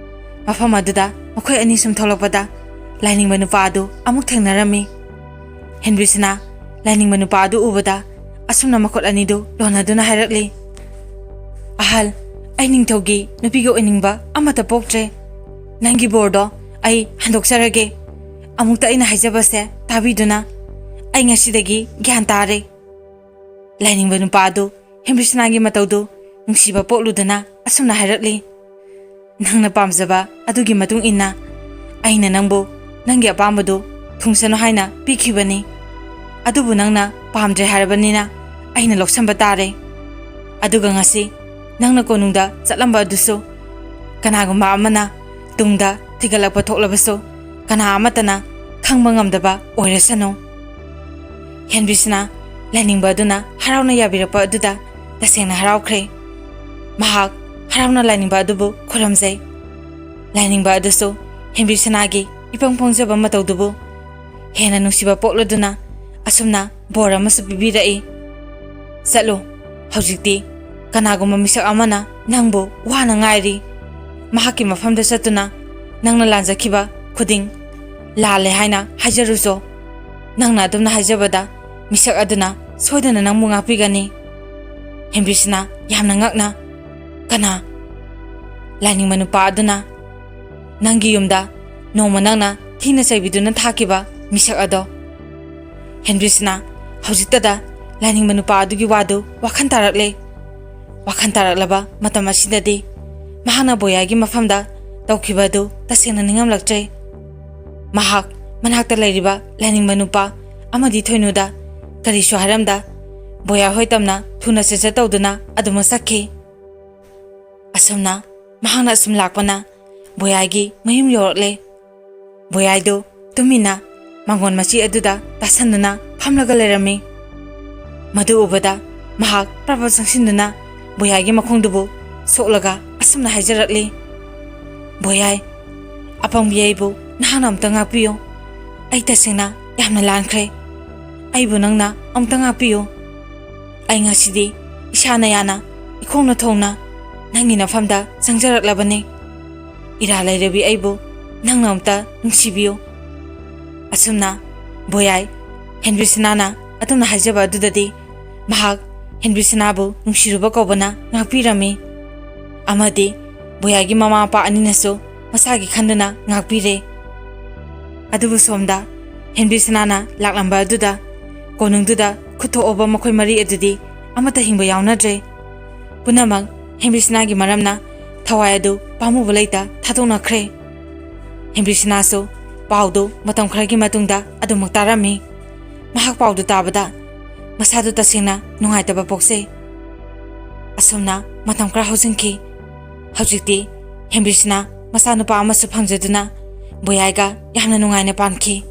ꯃꯐꯝ ꯑꯗꯨꯗ ꯃꯈꯣꯏ ꯑꯅꯤ ꯁꯨꯝ ꯊꯣꯛꯂꯛꯄꯗ ꯂꯥꯏꯅꯤꯡꯕ ꯅꯨꯄꯥ ꯑꯗꯨ ꯑꯃꯨꯛ ꯊꯦꯡꯅꯔꯝꯃꯤ꯫ ꯍꯦꯟꯔꯤꯁꯅꯥ ꯂꯥꯏꯅꯤꯡꯕ ꯅꯨꯄꯥ ꯑꯗꯨ ꯎꯕꯗ ꯑꯁꯨꯝꯅ ꯃꯈꯨꯠ ꯑꯅꯤꯗꯨ ꯂꯣꯟꯅꯗꯨꯅ ꯍꯥꯏꯔꯛꯂꯤ, "ꯑꯍꯜ, ꯑꯩ ꯅꯤꯡꯊꯧꯒꯤ ꯅꯨꯄꯤꯒ ꯑꯣꯏꯅꯤꯡꯕ ꯑꯃꯠꯇ ꯄꯣꯛꯇ꯭ꯔꯦ꯫ ꯅꯪꯒꯤ ꯕꯣꯔꯗꯣ ꯑꯩ ꯍꯟꯗꯣꯛꯆꯔꯒꯦ꯫ ꯑꯃꯨꯛꯇ ꯑꯩꯅ ꯍꯥꯏꯖꯕꯁꯦ ꯇꯥꯕꯤꯗꯨꯅ꯫ ꯑꯩ ꯉꯁꯤꯗꯒꯤ ꯒ꯭ꯌꯥꯟ ꯇꯥꯔꯦ꯫" ꯂꯥꯏꯅꯤꯡꯕ ꯅꯨꯄꯥ ꯑꯗꯨ ꯍꯦꯝꯕꯤꯁꯅꯥꯒꯤ ꯃꯇꯧꯗꯨ ꯅꯨꯡꯁꯤꯕ ꯄꯣꯛꯂꯨꯗꯅ ꯑꯁꯨꯝꯅ ꯍꯥꯏꯔꯛꯂꯤ, "ꯅꯪꯅ ꯄꯥꯝꯖꯕ ꯑꯗꯨꯒꯤ ꯃꯇꯨꯡ ꯏꯟꯅ ꯑꯩꯅ ꯅꯪꯕꯨ ꯅꯪꯒꯤ ꯑꯄꯥꯝꯕꯗꯨ ꯊꯨꯡꯁꯅꯨ ꯍꯥꯏꯅ ꯄꯤꯈꯤꯕꯅꯤ꯫ ꯑꯗꯨꯕꯨ ꯅꯪꯅ ꯄꯥꯝꯗ꯭ꯔꯦ ꯍꯥꯏꯔꯕꯅꯤꯅ ꯑꯩꯅ ꯂꯧꯁꯟꯕ ꯇꯥꯔꯦ꯫ ꯑꯗꯨꯒ ꯉꯁꯤ ꯅꯪꯅ ꯀꯣꯅꯨꯡꯗ ꯆꯠꯂꯝꯕ ꯑꯗꯨꯁꯨ ꯀꯅꯥꯒꯨꯝꯕ ꯑꯃꯅ ꯇꯨꯡꯗ ꯊꯤꯒꯠꯂꯛꯄ ꯊꯣꯛꯂꯕꯁꯨ ꯀꯅꯥ ꯑꯃꯠꯇꯅ ꯈꯪꯕ ꯉꯝꯗꯕ ꯑꯣꯏꯔꯁꯅꯨ꯫ ꯍꯦꯟꯕꯤꯁꯅꯥ ꯂꯥꯏꯅꯤꯡꯕ ꯑꯗꯨꯅ ꯍꯔꯥꯎꯅ ꯌꯥꯕꯤꯔꯛꯄ ꯑꯗꯨꯗ ꯇꯁꯦꯡꯅ ꯍꯔꯥꯎꯈ꯭ꯔꯦ꯫ ꯃꯍꯥꯛ ꯍꯔꯥꯎꯅ ꯂꯥꯏꯅꯤꯡꯕ ꯑꯗꯨꯕꯨ ꯈꯨꯔꯨꯝꯖꯩ꯫ ꯂꯥꯏꯅꯤꯡꯕ ꯑꯗꯨꯁꯨ ꯍꯦꯟꯕꯤꯁꯅꯥꯒꯤ ꯏꯄꯪ ꯄꯪꯖꯕ ꯃꯇꯧꯗꯨꯕꯨ ꯍꯦꯟꯅ ꯅꯨꯡꯁꯤꯕ ꯄꯣꯛꯂꯗꯨꯅ ꯑꯁꯨꯝꯅ ꯕꯣꯔ ꯑꯃꯁꯨ ꯄꯤꯕꯤꯔꯛꯏ꯫ "ꯆꯠꯂꯨ, ꯍꯧꯖꯤꯛꯇꯤ ꯀꯅꯥꯒꯨꯝꯕ ꯃꯤꯁꯛ ꯑꯃꯅ ꯅꯪꯕꯨ ꯋꯥꯅ ꯉꯥꯏꯔꯤ꯫ ꯃꯍꯥꯛꯀꯤ ꯃꯐꯝꯗ ꯆꯠꯇꯨꯅ ꯅꯪꯅ ꯂꯥꯟꯖꯈꯤꯕ ꯈꯨꯗꯤꯡ ꯂꯥꯜꯂꯦ ꯍꯥꯏꯅ ꯍꯥꯏꯖꯔꯨꯆꯣ꯫ ꯅꯪꯅ ꯑꯗꯨꯝꯅ ꯍꯥꯏꯖꯕꯗ ꯃꯤꯁꯛ ꯑꯗꯨꯅ ꯁꯣꯏꯗꯅ ꯅꯪꯕꯨ ꯉꯥꯛꯄꯤꯒꯅꯤ꯫" ꯍꯦꯟꯕꯤꯁꯅꯥ ꯌꯥꯝꯅ ꯉꯛꯅ, "ꯀꯅꯥ?" "ꯂꯥꯏꯅꯤꯡꯕ ꯅꯨꯄꯥ ꯑꯗꯨꯅ ꯅꯪꯒꯤ ꯌꯨꯝꯗ ꯅꯣꯡꯃ ꯅꯪꯅ ꯊꯤꯅ ꯆꯩꯕꯤꯗꯨꯅ ꯊꯥꯈꯤꯕ ꯃꯤꯁꯛ ꯑꯗꯣ꯫" ꯍꯦꯟꯕꯤꯁꯅꯥ ꯍꯧꯖꯤꯛꯇꯗ ꯂꯥꯏꯅꯤꯡꯕ ꯅꯨꯄꯥ ꯑꯗꯨꯒꯤ ꯋꯥꯗꯨ ꯋꯥꯈꯜ ꯇꯥꯔꯛꯂꯦ꯫ ꯋꯥꯈꯜ ꯇꯥꯔꯛꯂꯕ ꯃꯇꯝ ꯑꯁꯤꯗꯗꯤ ꯃꯍꯥꯛꯅ ꯕꯣꯌꯥꯏꯒꯤ ꯃꯐꯝꯗ ꯇꯧꯈꯤꯕ ꯑꯗꯨ ꯇꯁꯦꯡꯅ ꯅꯤꯡꯉꯝꯂꯛꯇ꯭ꯔꯦ꯫ ꯃꯍꯥꯛ ꯃꯅꯥꯛꯇ ꯂꯩꯔꯤꯕ ꯂꯥꯏꯅꯤꯡꯕ ꯅꯨꯄꯥ ꯑꯃꯗꯤ ꯊꯣꯏꯅꯨꯗ ꯀꯔꯤꯁꯨ ꯍꯥꯏꯔꯝꯗ ꯕꯣꯌꯥꯏ ꯍꯣꯏ ꯇꯝꯅ ꯊꯨꯅ ꯆꯦꯟꯆꯠ ꯇꯧꯗꯨꯅ ꯑꯗꯨꯃꯛ ꯆꯠꯈꯤ꯫ ꯑꯁꯨꯝꯅ ꯃꯍꯥꯛꯅ ꯑꯁꯨꯝ ꯂꯥꯛꯄꯅ ꯕꯣꯌꯥꯏꯒꯤ ꯃꯌꯨꯝ ꯌꯧꯔꯛꯂꯦ꯫ ꯕꯣꯌꯥꯏꯗꯨ ꯇꯨꯃꯤꯟꯅ ꯃꯥꯡꯒꯣꯟ ꯃꯆꯤ ꯑꯗꯨꯗ ꯇꯥꯁꯟꯗꯨꯅ ꯐꯝꯂꯒ ꯂꯩꯔꯝꯃꯤ꯫ ꯃꯗꯨ ꯎꯕꯗ ꯃꯍꯥꯛ ꯄ꯭ꯔꯞ ꯄ꯭ꯔꯞ ꯆꯪꯁꯤꯟꯗꯨꯅ ꯕꯣꯌꯥꯏꯒꯤ ꯃꯈꯣꯡꯗꯨꯕꯨ ꯁꯣꯛꯂꯒ ꯑꯁꯨꯝꯅ ꯍꯥꯏꯖꯔꯛꯂꯤ, "ꯕꯣꯌꯥꯏ, ꯑꯄꯪꯕꯤ ꯑꯩꯕꯨ ꯅꯍꯥꯛꯅ ꯑꯃꯨꯛꯇ ꯉꯥꯛꯄꯤꯌꯨ꯫ ꯑꯩ ꯇꯁꯦꯡꯅ ꯌꯥꯝꯅ ꯂꯥꯟꯈ꯭ꯔꯦ꯫ ꯑꯩꯕꯨ ꯅꯪꯅ ꯑꯃꯨꯛꯇ ꯉꯥꯛꯄꯤꯌꯨ꯫ ꯑꯩ ꯉꯁꯤꯗꯤ ꯏꯁꯥꯅ ꯌꯥꯅ ꯏꯈꯣꯡꯅ ꯊꯣꯡꯅ ꯅꯪꯒꯤ ꯅꯐꯝꯗ ꯆꯪꯖꯔꯛꯂꯕꯅꯤ꯫ ꯏꯔꯥ ꯂꯩꯔꯕꯤ ꯑꯩꯕꯨ ꯅꯪꯅ ꯑꯃꯨꯛꯇ ꯅꯨꯡꯁꯤꯕꯤꯌꯨ꯫" ꯑꯁꯨꯝꯅ ꯕꯣꯌꯥꯏ ꯍꯦꯟꯕꯤꯁꯅꯥꯅ ꯑꯗꯨꯝꯅ ꯍꯥꯏꯖꯕ ꯑꯗꯨꯗꯗꯤ ꯃꯍꯥꯛ ꯍꯦꯟꯕꯤꯁꯅꯥꯕꯨ ꯅꯨꯡꯁꯤꯔꯨꯕ ꯀꯧꯕꯅ ꯉꯥꯛꯄꯤꯔꯝꯃꯤ꯫ ꯑꯃꯗꯤ ꯕꯣꯌꯥꯏꯒꯤ ꯃꯃꯥ ꯃꯄꯥ ꯑꯅꯤꯅꯁꯨ ꯃꯁꯥꯒꯤ ꯈꯟꯗꯨꯅ ꯉꯥꯛꯄꯤꯔꯦ꯫ ꯑꯗꯨꯕꯨ ꯁꯣꯝꯗ ꯍꯦꯟꯕꯤꯁꯅꯥꯅ ꯂꯥꯛꯂꯝꯕ ꯑꯗꯨꯗ ꯀꯣꯅꯨꯡꯗꯨꯗ ꯈꯨꯠꯊꯣꯛꯑꯕ ꯃꯈꯣꯏ ꯃꯔꯤ ꯑꯗꯨꯗꯤ ꯑꯃꯠꯇ ꯍꯤꯡꯕ ꯌꯥꯎꯅꯗ꯭ꯔꯦ꯫ ꯄꯨꯝꯅꯃꯛ ꯍꯦꯟꯕꯤꯁꯅꯥꯒꯤ ꯃꯔꯝꯅ ꯊꯋꯥꯏ ꯑꯗꯨ ꯄꯥꯝꯃꯨꯕ ꯂꯩꯇ ꯊꯥꯗꯣꯛꯅꯈ꯭ꯔꯦ꯫ ꯍꯦꯟꯕꯤꯁꯅꯥꯁꯨ ꯄꯥꯎꯗꯨ ꯃꯇꯝ ꯈꯔꯒꯤ ꯃꯇꯨꯡꯗ ꯑꯗꯨꯃꯛ ꯇꯥꯔꯝꯃꯤ꯫ ꯃꯍꯥꯛ ꯄꯥꯎꯗꯨ ꯇꯥꯕꯗ ꯃꯁꯥꯗꯨ ꯇꯁꯦꯡꯅ ꯅꯨꯡꯉꯥꯏꯇꯕ ꯄꯣꯛꯆꯩ꯫ ꯑꯁꯨꯝꯅ ꯃꯇꯝ ꯈꯔ ꯍꯧꯖꯤꯟꯈꯤ꯫ ꯍꯧꯖꯤꯛꯇꯤ ꯍꯦꯟꯕꯤꯁꯅꯥ ꯃꯆꯥꯅꯨꯄꯥ ꯑꯃꯁꯨ ꯐꯪꯖꯗꯨꯅ ꯕꯣꯌꯥꯏꯒ ꯌꯥꯝꯅ ꯅꯨꯡꯉꯥꯏꯅ ꯄꯥꯟꯈꯤ꯫